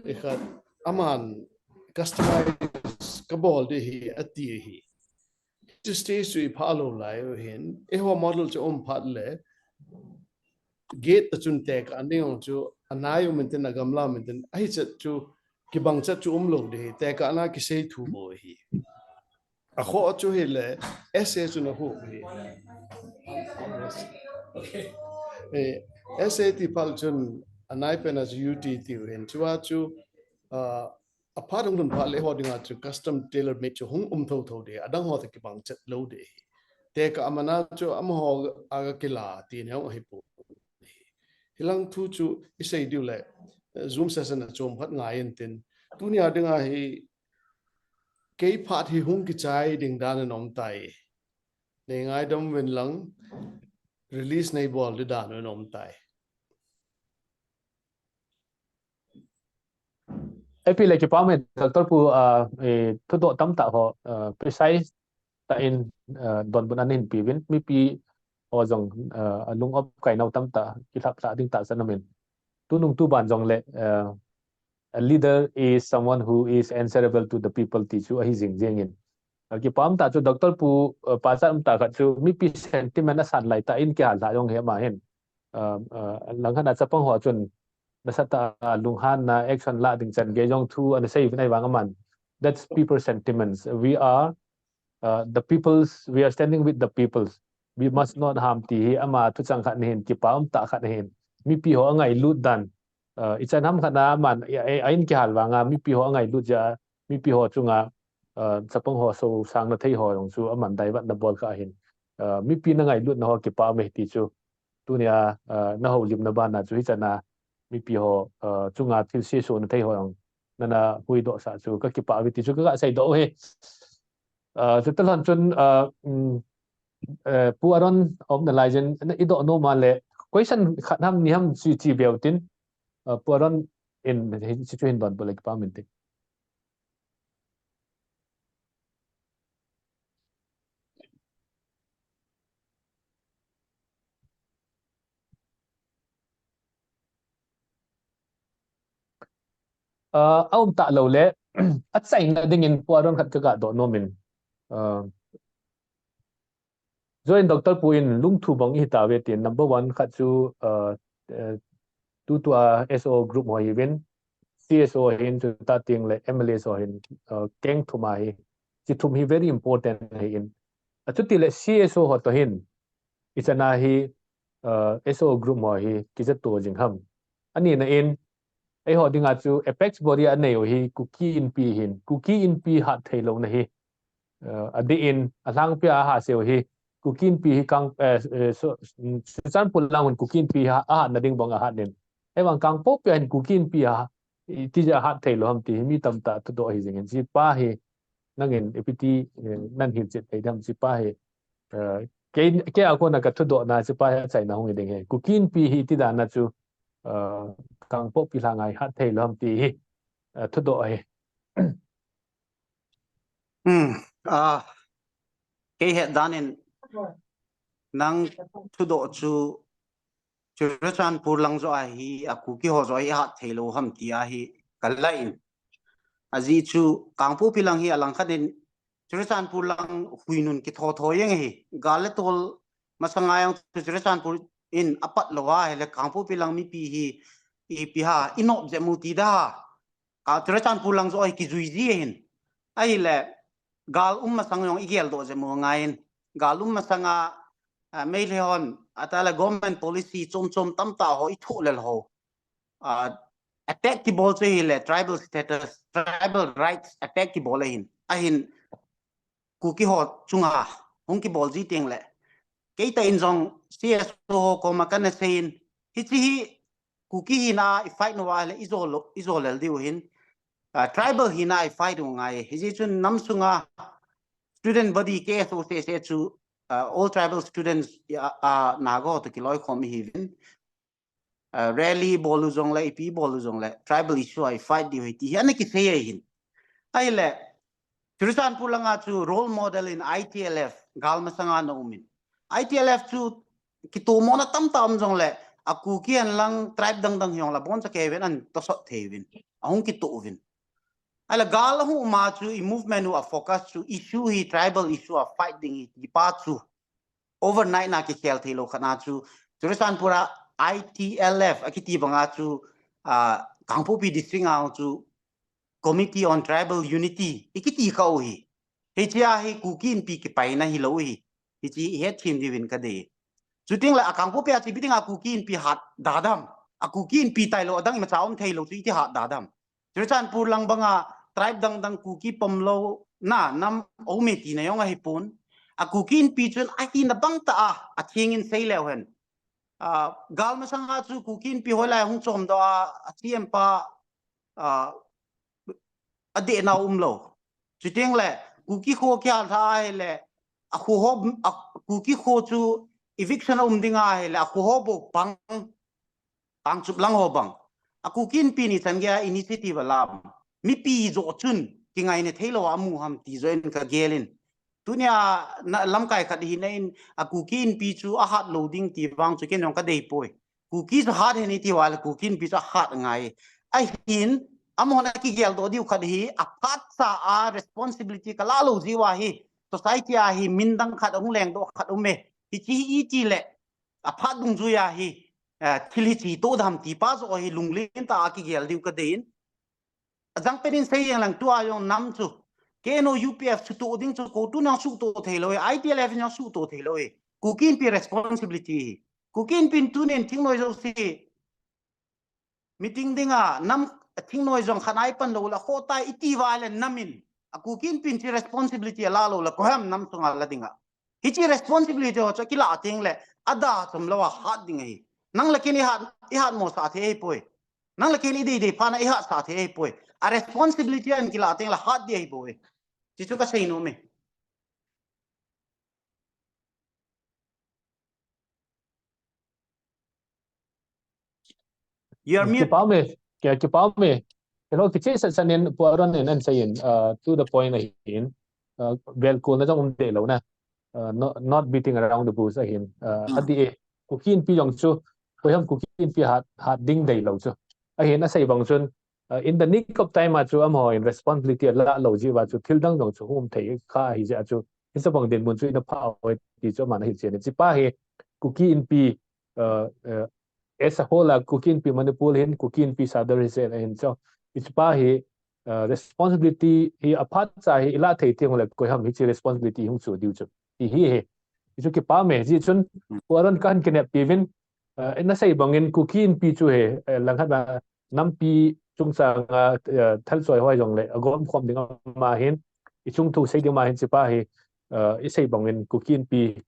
ikhat aman customize kabol ding ahi ati ahi. Chu stage chu iphah lou lai u hin, eiho model chu um phat le, gate a chun tekah na ding chu anai um intin, agamla um intin, ahichet chu kibang chet chu um lou ding ahi, tekah na kisei thu bou ahi. Akhoh chu hile, S A chu nahu ahi. Eh, S A ti phat chun anaipen a chu U T tiu hin, chua chu, ah, aphat hung lhun phat le eiho dinga chu custom tailor made chu hung um thotho ding, adang ho toh kibang chet lou ding ahi. Tekah a man a chu amaho a kila ti neo ahi poi. Hilang thu chu isei diu le, eh, Zoom session a chom khat ngai intin. Tunia dinga hi Kei phat hi hung kichai ding dan in um tai. Nei ngaidam uvin lang, release nei bol ding dan in um tai. Ipi le kipa ume, Doctor Pu, ah, eh, thudoh tamtah ho, ah, precise tah in, ah, donbut ahin pe uvin, mipi ho jong, ah, alung op kai nau tamtah, kilhap lha ding tahsan aumin. Tunung tuban jong le, ah, a leader is someone who is answerable to the people ti chu ahi jing jing in. Ah, kipa um tah chu Doctor Pu, ah, pachat um tah khat chu mipi sentiment asan lai tah in kihal lha jong hi ama hin. Ah, ah, langkhat a chapang ho chun nasatah a lunghanna action la ding chan gei jong thu ana sei uvin ahivang aman. That's people sentiments. We are, uh, the peoples, we are standing with the peoples. We must not harm ti hi ama thuchang khat ahin, kipa um tah khat ahin. Mipi ho angailut dan. Uh, ichan ham khat na aman, a, a, a in kihal vanga, mipi ho angailut jeh a, mipi ho chunga, uh, chapang ho sosang na thei ho jong chu aman divert na bol kha ahin. Uh, mipi na ngailutna ho kipa ume ti chu. Tunia, ah, na houlimna bana chu hichan a mipi ho, ah, chunga thil seso na thei ho jong nana huhdoh sah chu ka kipah uve ti chu ka ga seidoh u ahi. Ah, chuti lhon chun, ah, um, eh, Pu Aaron aum nalai jeh in, i doh nom a le question khat ham ni ham chi, chi beu tin, ah, Pu Aaron in hi, chi chu hin donbut le kipa um inte. Ah, aum talou le, achaina dingin Pu Aaron khat ka ga doh nom in. Ah, Join Doctor Pu in lungthim bang ihi tauve tin, number one khat chu, uh, uh, tutua S O group ho hiuvin, C S O hin, chuti teng le M L A ho hin, uh, keng thum ahi. Chi thum hi very important ahin. Achuti le C S O ho toh hin, ichan a hi, uh, S O group ho hi kijat to jing ham. Ani na in, eiho dinga chu apex body a nei u hi Kuki Inpi hin, Kuki Inpi hat thei louna hi, uh, adeh in, alhangpi a ahahsah u hi, Kuki Inpi hi Kang, eh, eh, so, mm, Churachandpur lang hin Kuki Inpi ha, ahatna ding bang ahat in. Ahivang Kangpokpi a hin Kuki Inpi ha, iti jeh a hat thei lou ham ti hi mi tamtah thudoh ahi jing in. Chi pa hi, nangin ipi ti, eh, nan hilchet thei dem chi pa hi, eh, kei, kei a kona ka thudoh na chi pa hi achaina hung hi ding ahi. Kuki Inpi hi iti dan a chu, eh, Kangpokpi langa hi hat thei lou ham ti hi, eh, thudoh ahi. Hmm, ah, kei het dan in nang thudoh chu Churachandpur lang joh a hi, a Kuki ho joh a hi hat thei lou ham ti ahi ka la in. Ajeh chu Kangpokpi lang hi alangkhat in Churachandpur lang huinun kithotho jeng ahi. Gal le tol masanga jong chu Churachandpur in apat lou a, ahile Kangpokpi lang mipi hi ipi ham, inop jep u ti da. Ka Churachandpur lang joh a hi kijui ji ahin. Ahile, gal um masang jong i geldoh jep u ngai in. Gal um masanga, ah, Meitei hon, atale government policy chom chom tamtah ho i thoh lel ho. Ah, attack kibol chu ahile, tribal status, tribal rights attack kibol ahin. Ahin, Kuki ho chunga hung kibol ji teng le, kei tah in jong C S O ho koma kana sei in, hichi hi Kuki hina i fight nau a le i jo lo, i jo lel diu hin, ah, tribal hina i fight u ngai. Hijeh chun nam sunga student body K S O C S A chu, ah, all tribal students, ah, ah, Naga ho toh kiloikhom ihiuvin. Ah, rally bol u jong le, ipi bol u jong le, tribal issue a i fight diu ahi ti hi ana kisei ahin. Ahile, Churachandpur langa chu role model in I T L F, gal masanga ana um in. I T L F chu kitomona tamtah um jong le, a Kuki hen lang tribe dang dang hijongle boncha kei uvin ana tosot thei uvin. Ahung kitoh uvin. Ahile gal ahung um a chu i movement u a focus chu issue hi tribal issue a fight ding ahi ti pa chu overnight na kikhel thei lou khat na chu, Churachandpur a I T L F akiti banga chu, ah, Kangpokpi district a chu Committee on Tribal Unity ikiti kha u ahi. Hichea hi Kuki Inpi kipaina hilou ahi. Hichi i het them diuvin ka dei. Chuteng le a Kangpokpi a chu ipi dinga Kuki Inpi hat da dem. A Kuki Inpi tailou adang imacha um thei lou chu iti hat da dem. Churachandpur lang banga tribe dang dang Kuki pom louna nam aume tina jong ahipon. A Kuki Inpi chun ahina bang tah a, atheng in sei leu hen. Ah, gal masanga chu Kuki Inpi hoilai hung chom doh a, a C M pa, ah, adehna um lou. Chuteng le, Kuki kho kiha tha ahile, a kho ho, a Kuki kho chu eviction a um ding ahile, a kho ho bou pang, pang chup lang ho bang. A Kuki Inpi ni chan gei a initiative a lam. Mipi jo chun, kingaina thei lou a mu ham ti jo in ka gel in. Tunia na, lamkai khat hi na in, a Kuki Inpi chu a hat lou ding ti vang chu ken jong ka dei poi. Kuki chu hat hen i ti uva le Kuki Inpi chu a hat ngai. Ahin, amahon a kigel doh diu khat hi, a phat cha a responsibility ka la lou ji uva hi, society a hi min dang khat hung leng doh khat um e. Hichi hi i ti le, a phat dungjui a hi, eh, thil hichi to dam ti pa jo hi lunglen ta a kigel diu ka dei in. A jang pen in sei jeng lang tua jong nam chu. K N O U P F chu to ding chu ko tu nang su to thei lou e. I T L F nang su to thei lou e. Kuki Inpi responsibility hi. Kuki Inpi tunin thingnoi jo si. Meeting ding a nam thingnoi jong khanai pan lou la kho tai i ti uva le nam in. A Kuki Inpi chi responsibility a la lou la ko ham nam sunga la ding a. Hichi responsibility ho chu kila teng le, a da chom lou a hat ding ahi. Nang le ken i hat, i hat mo sa thei ahi poi. Nang le ken i dei dei pha na i hat sa thei ahi poi. A responsibility an kila teng le hat di ahi poi. Chi chu ka sei nom e. You're mute. Kipa me, kia kipa me. Hello, kichi sa sanin Pu Aaron in an sayin, uh, to the point ahin, uh, vel kul na jong um de lo na, uh, not, not beating around the bush ahin, uh, ati e, Kuki Inpi jong chu, koi ham Kuki Inpi hat, hat ding dei lo chu. Ahin a sei bang chun, uh, in the nick of time a chu amaho in responsibility a la lo ji uva chu thil dang jong chu hum thei kha hi ji a chu, hi sa bang din mun chu in a pha oi ti chu man hi chen. Chi pa hi Kuki Inpi, uh, uh, as a whole, a Kuki Inpi Manipur hin, Kuki Inpi Sadar hi sen ahin chu. Hichi pa hi, uh, responsibility hi a phat cha hi i la thei teng le koi ham hichi responsibility hung chu diu chu. Ti hi hi. Hichu kipa me ji chun, Pu Aaron kan kinep pi vin, uh, na sei bang in Kuki Inpi chu hi, uh, lang khat na nampi chungchang a, uh, thal choi hoi jong le, a gom khom ding ama hin, i chung thu sei ding ama hin chi pa hi, uh, i sei bang in Kuki Inpi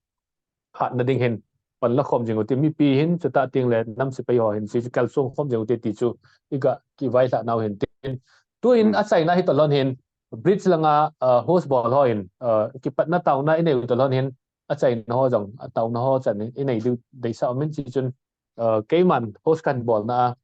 hat na ding hin pan la khom jing u ti mipi hin, chuta teng le nam sepai ho hin, chi kal sung khom jing u ti ti chu i ga kivai la nau hin tin. Tu in a China hi to lon hin, bridge langa, uh, host bol ho hin, uh, kipat na tau na i nei u to lon hin, a China ho jong, a tau na ho chan in, i nei diu dei sa min chi chun, uh, keiman host kan bol na,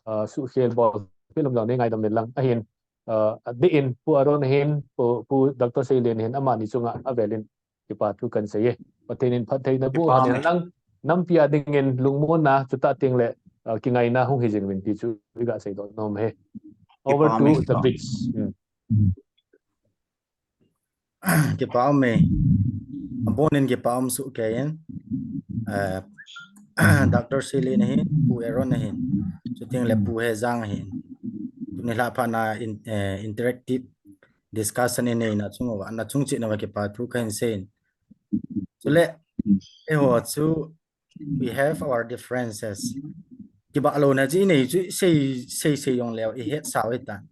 uh, su khel bol, film jong nei ngai dam le lang, ahin, uh, a di in, Pu Aaron hin, Pu, Pu Doctor Seilen hin, amani chunga a vel in, kipa thu kan sei e. Pathen in phattheina bu han lang nampi a ding in lungmon na chuta teng le, uh, kingaina hung hi jing vin ti chu i ga sei doh nom e. Over to the bridge. Hmm. Kipa um e. Abon in kipa um su ke in. Uh, Doctor Sili na hin, Pu Aaron na hin. Chuting le Pu Hejang hin. Tuni la pha na in, uh, interactive discussion in nei na chung uva, na chung chi na uva kipa thu kan sei in. Chule, eiho chu, we have our differences. Kiba lo na chi nei chu sei, sei, sei jong leo, i het sao i tan.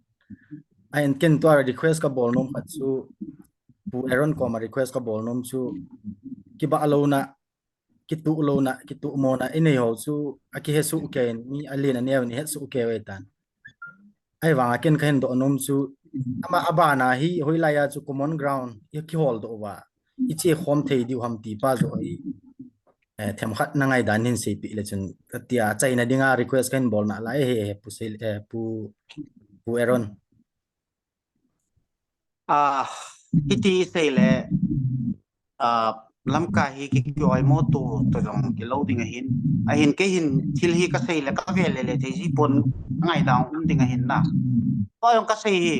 A in ken tua request ka bol nom khat chu, Pu Aaron koma request ka bol nom chu, kiba lo na, kitu lo na, kitu mo na, i nei ho chu, a kihe su ke, mi a len a neo ni het su ke ve tan. Ahivang a ken ka hin doh nom chu, ama a bana hi, hoilai a chu common ground, i kihol doh uva. I che khom thei diu ham ti pa jo hi, eh, themkhat na ngai dan hin sei pi le chun, ka tia chaina dinga request ka hin bol na lai he, he, Pu Sei, eh, Pu, Pu Aaron. Ah, hiti sei le, ah, lamkai hi ki, ki oi mo to, to jong ki lo ding ahin. Ahin kei hin thil hi ka sei le ka ve le le thei ji pon ngai dang um ding ahin na. To jong ka sei hi.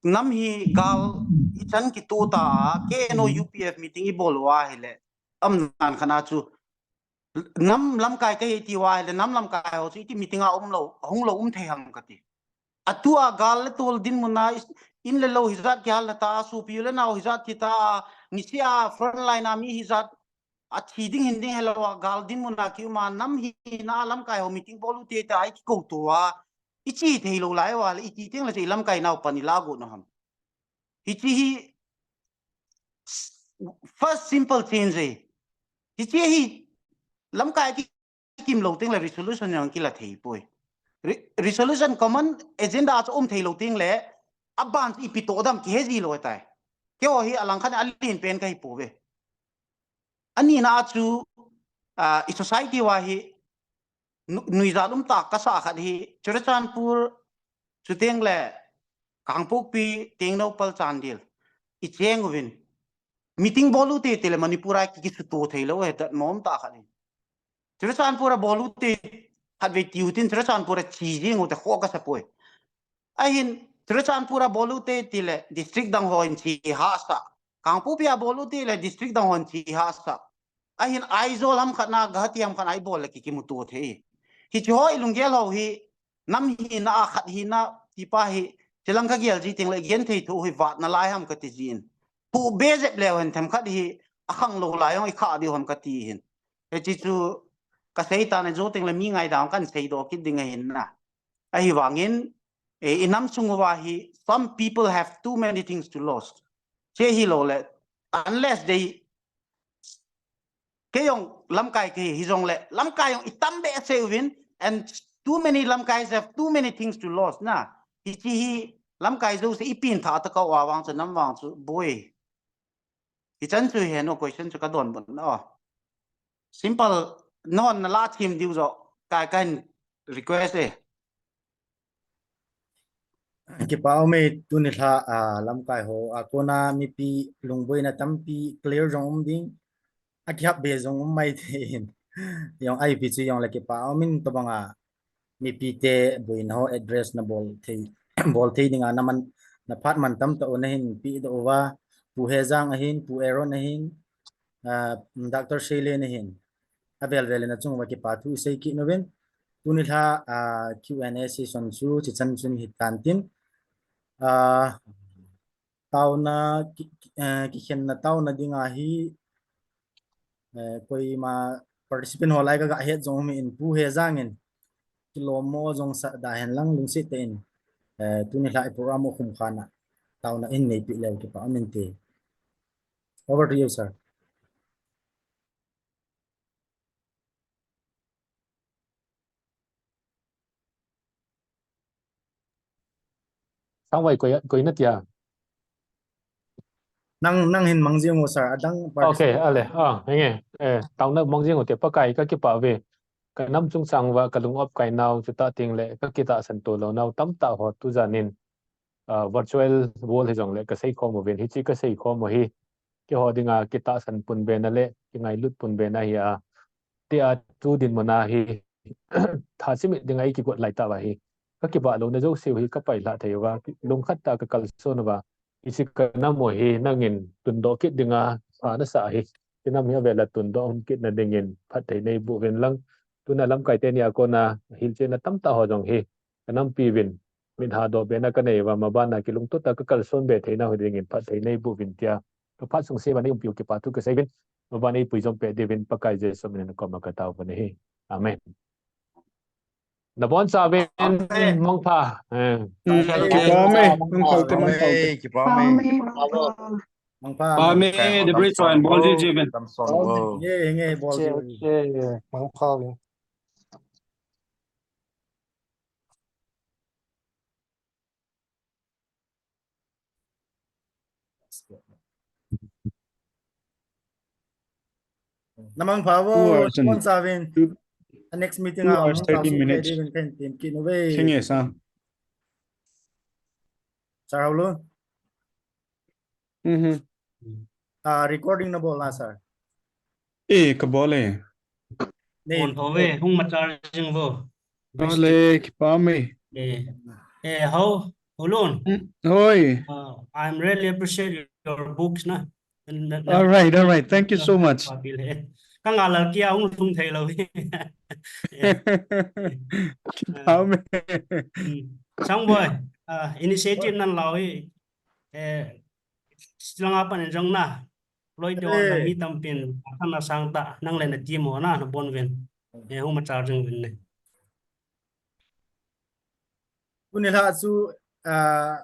Nam hi gal i chan ki to ta, K N O U P F meeting i bol uva hi le. Am nan khana chu. Nam lamkai ka hi ti uva hi le, nam lamkai ho chu i ti meeting a um lo, hung lo um thei ham ka ti. A tua gal le tol dinmun a is-, in le lo hijat kihal le ta, supi le nau hijat ki ta, nisia front line a mi hijat, a thi ding hin ding helou a gal dinmun a ki um a nam hi na lamkai ho meeting bol u ti ta ai ki ko to a, i chi thei lo lai uva le, i ti teng le chi lamkai nau pan i la go no ham. Hichi hi s-, first simple change e. Hichi hi lamkai ki kim lo teng le resolution jong kila thei poi. Re-, resolution common agenda chu um thei lo teng le aban chu ipi toh dam kihe ji lou tai. Keiho hi alang khat a len pen kahi pouve. Anina a chu, ah, i society uva hi nu-, nuijat um tah kasah khat hi Churachandpur, chuteng le Kangpokpi, Tengnoupal, Chandel i cheng uvin. Meeting bol u te te le Manipur a ki, kisuto thei lou e, tat mong tah khat hi. Churachandpur a bol u te khatvei tiu tin Churachandpur a che jing u te kho kasa poi. Ahin Churachandpur a bol u te ti le district dang hon che hahsa. Kangpokpi a bol u te le district dang hon che hahsa. Ahin Aizawl ham khat na, Guwahati ham khat na i bol le ki, kimuto thei. Hiche ho i lunggel ho hi nam hina a khat hina ti pa hi, chilang kagel ji teng le gen thei thu hi vat nalai ham kati jin. Pu be jep leu hen them khat hi akhang lou lai ong i kha di ham kati hin. Hiche chu kasei ta na jo teng le mi ngai dang kan sei doh kit ding ahin na. Ahivangin, eh, i nam sung uva hi, some people have too many things to lose. Che hi lou le, unless they, kei jong lamkai kahi, hijong le, lamkai jong i tam behseh uvin, and too many lamkais have too many things to lose na. Hiche hi, lamkai jouse i pin tha ta kau a vang chu, nam vang chu, boi. Hichan chu hi no question chu kadonbut na o. Simple, non na la thim diu jo, ka, kan request e. Kipa ume, tuni lha, ah, lamkai ho, ah, kona mipi lungboina tampi clear jong um ding, akihap be jong um mai thei in. Jong ipi chu jong le kipa umin tobang a, mipi te boina ho address na bol thei, bol thei dinga na man, na phat man tam tah u na hin pe doh uva, Pu Hejang ahin, Pu Aaron ahin, ah, Doctor Sheila ahin. Avel vel in achung uva kipa thu i sei kit uvin. Tuni lha, ah, Q and A session chu hichan chun hi tan tin. Ah, taona ki, ki, eh, kikhenna taona dinga hi, eh, koima participant ho lai ka ga het jong um in Pu Hejang in kilom mo jong sa da hen lang lungset tah in, eh, tuni lha i program u khum khan a taona in nei pi leu kipa umin te. Over to you, sir. Sangvai koi, koi na tia. Nang, nang hin mang jing u sir, adang participant. Okay, ale, ah, henge, eh, taona mang jing u te Pakai ka kipa ve. Ka nam chungchang uva ka lung op kai nau, chuta teng le ka kitahsan to lou nau tamtah ho tu jan in, ah, virtual world hi jong le ka sei khom uvin, hiche ka sei khom u hi. Keiho dinga kitahsan pun be na le, kingailut pun be na hi a. Tia tu dinmun a hi, tha chimit dinga i kigot lai tah uva hi. Ka kibah louna jouse u hi ka pailhah thei uva, lungkhat tah ka kalson uva. Hiche ka nam u hi nangin tundoh kit dinga, pha na sa hi. Ka nam hi avel a tundoh hung kit na dingin, phatthei nei boh uvin lang. Tuna lamkai teni a kona, hilchetna tamtah ho jong hi. Ka nampi uvin, mit hadoh be na ka nei uva, maban a kilungtoh tah a ka kalson be theina u dingin phatthei nei boh uvin tia. Ka phat sung se uva nei umpi u kipa thu ka sei uvin, maban a eipui jom peh diuvin Pakai Jesu min in ka koma ka tao uva ahi. Amen. Na boncha uvin, amen. Mangpha. Eh. Mm, kipa ume, mangpha ute, mangpha ute. Amen. Kipa ume. Mangpha. Kipa ume, the bridge one, bol ji uvin. Nge, nge, bol ji uvin. Mangpha uvin. Na mangpha vo, two hours and, sponsor uvin. Two, a next meeting two a hours, mangpha thirteen minutes. Uvin kan team kit uve. Kenge sa. Sir Haolun. Mhm. Ah, recording na bol na, sir. Eh, ka bol e. Nei. Bon ho ve, hung machal jing vo. Bol e, kipa ume. Eh, eh, Hao, Haolun. Mm, hoi. Uh, I'm really appreciate your books na. All right, all right. Thank you so much. Ka ngal a kia hung lhung thei lou. Kipa ume. Mm. Sangboi, uh, initiative nan lau hi. Eh, Shillong a pat in jong na, loi te ho na mi tampin, a khan a sang tah, nang le na team ho na, na bon uvin. Eh, hung machal jing uvin ne. Tuni lha chu, ah,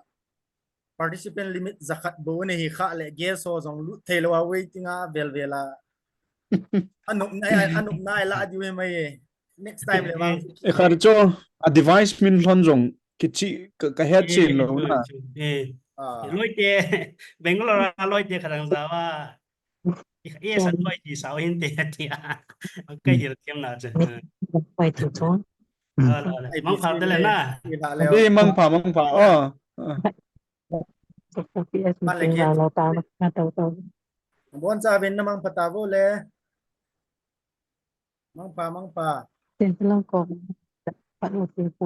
participant limit jakhat bou ahi kha le guest ho jong lut thei lou a waiting a vel vel a. Anop nai, anop nai la diu hi mai e. Next time le vang. E kha chu, a device min lhon jong kichi ka, ka het chin lo na. Eh, loite, Bangalore a loite khat ang jawa. Eh, sa loi ti sao hin te tia. Ka hil thiam na chu. Oi ti chu. Mangpha te le na. Di mangpha, mangpha. Oh. Bon cha vin na mangpha ta vo le. Mangpha, mangpha.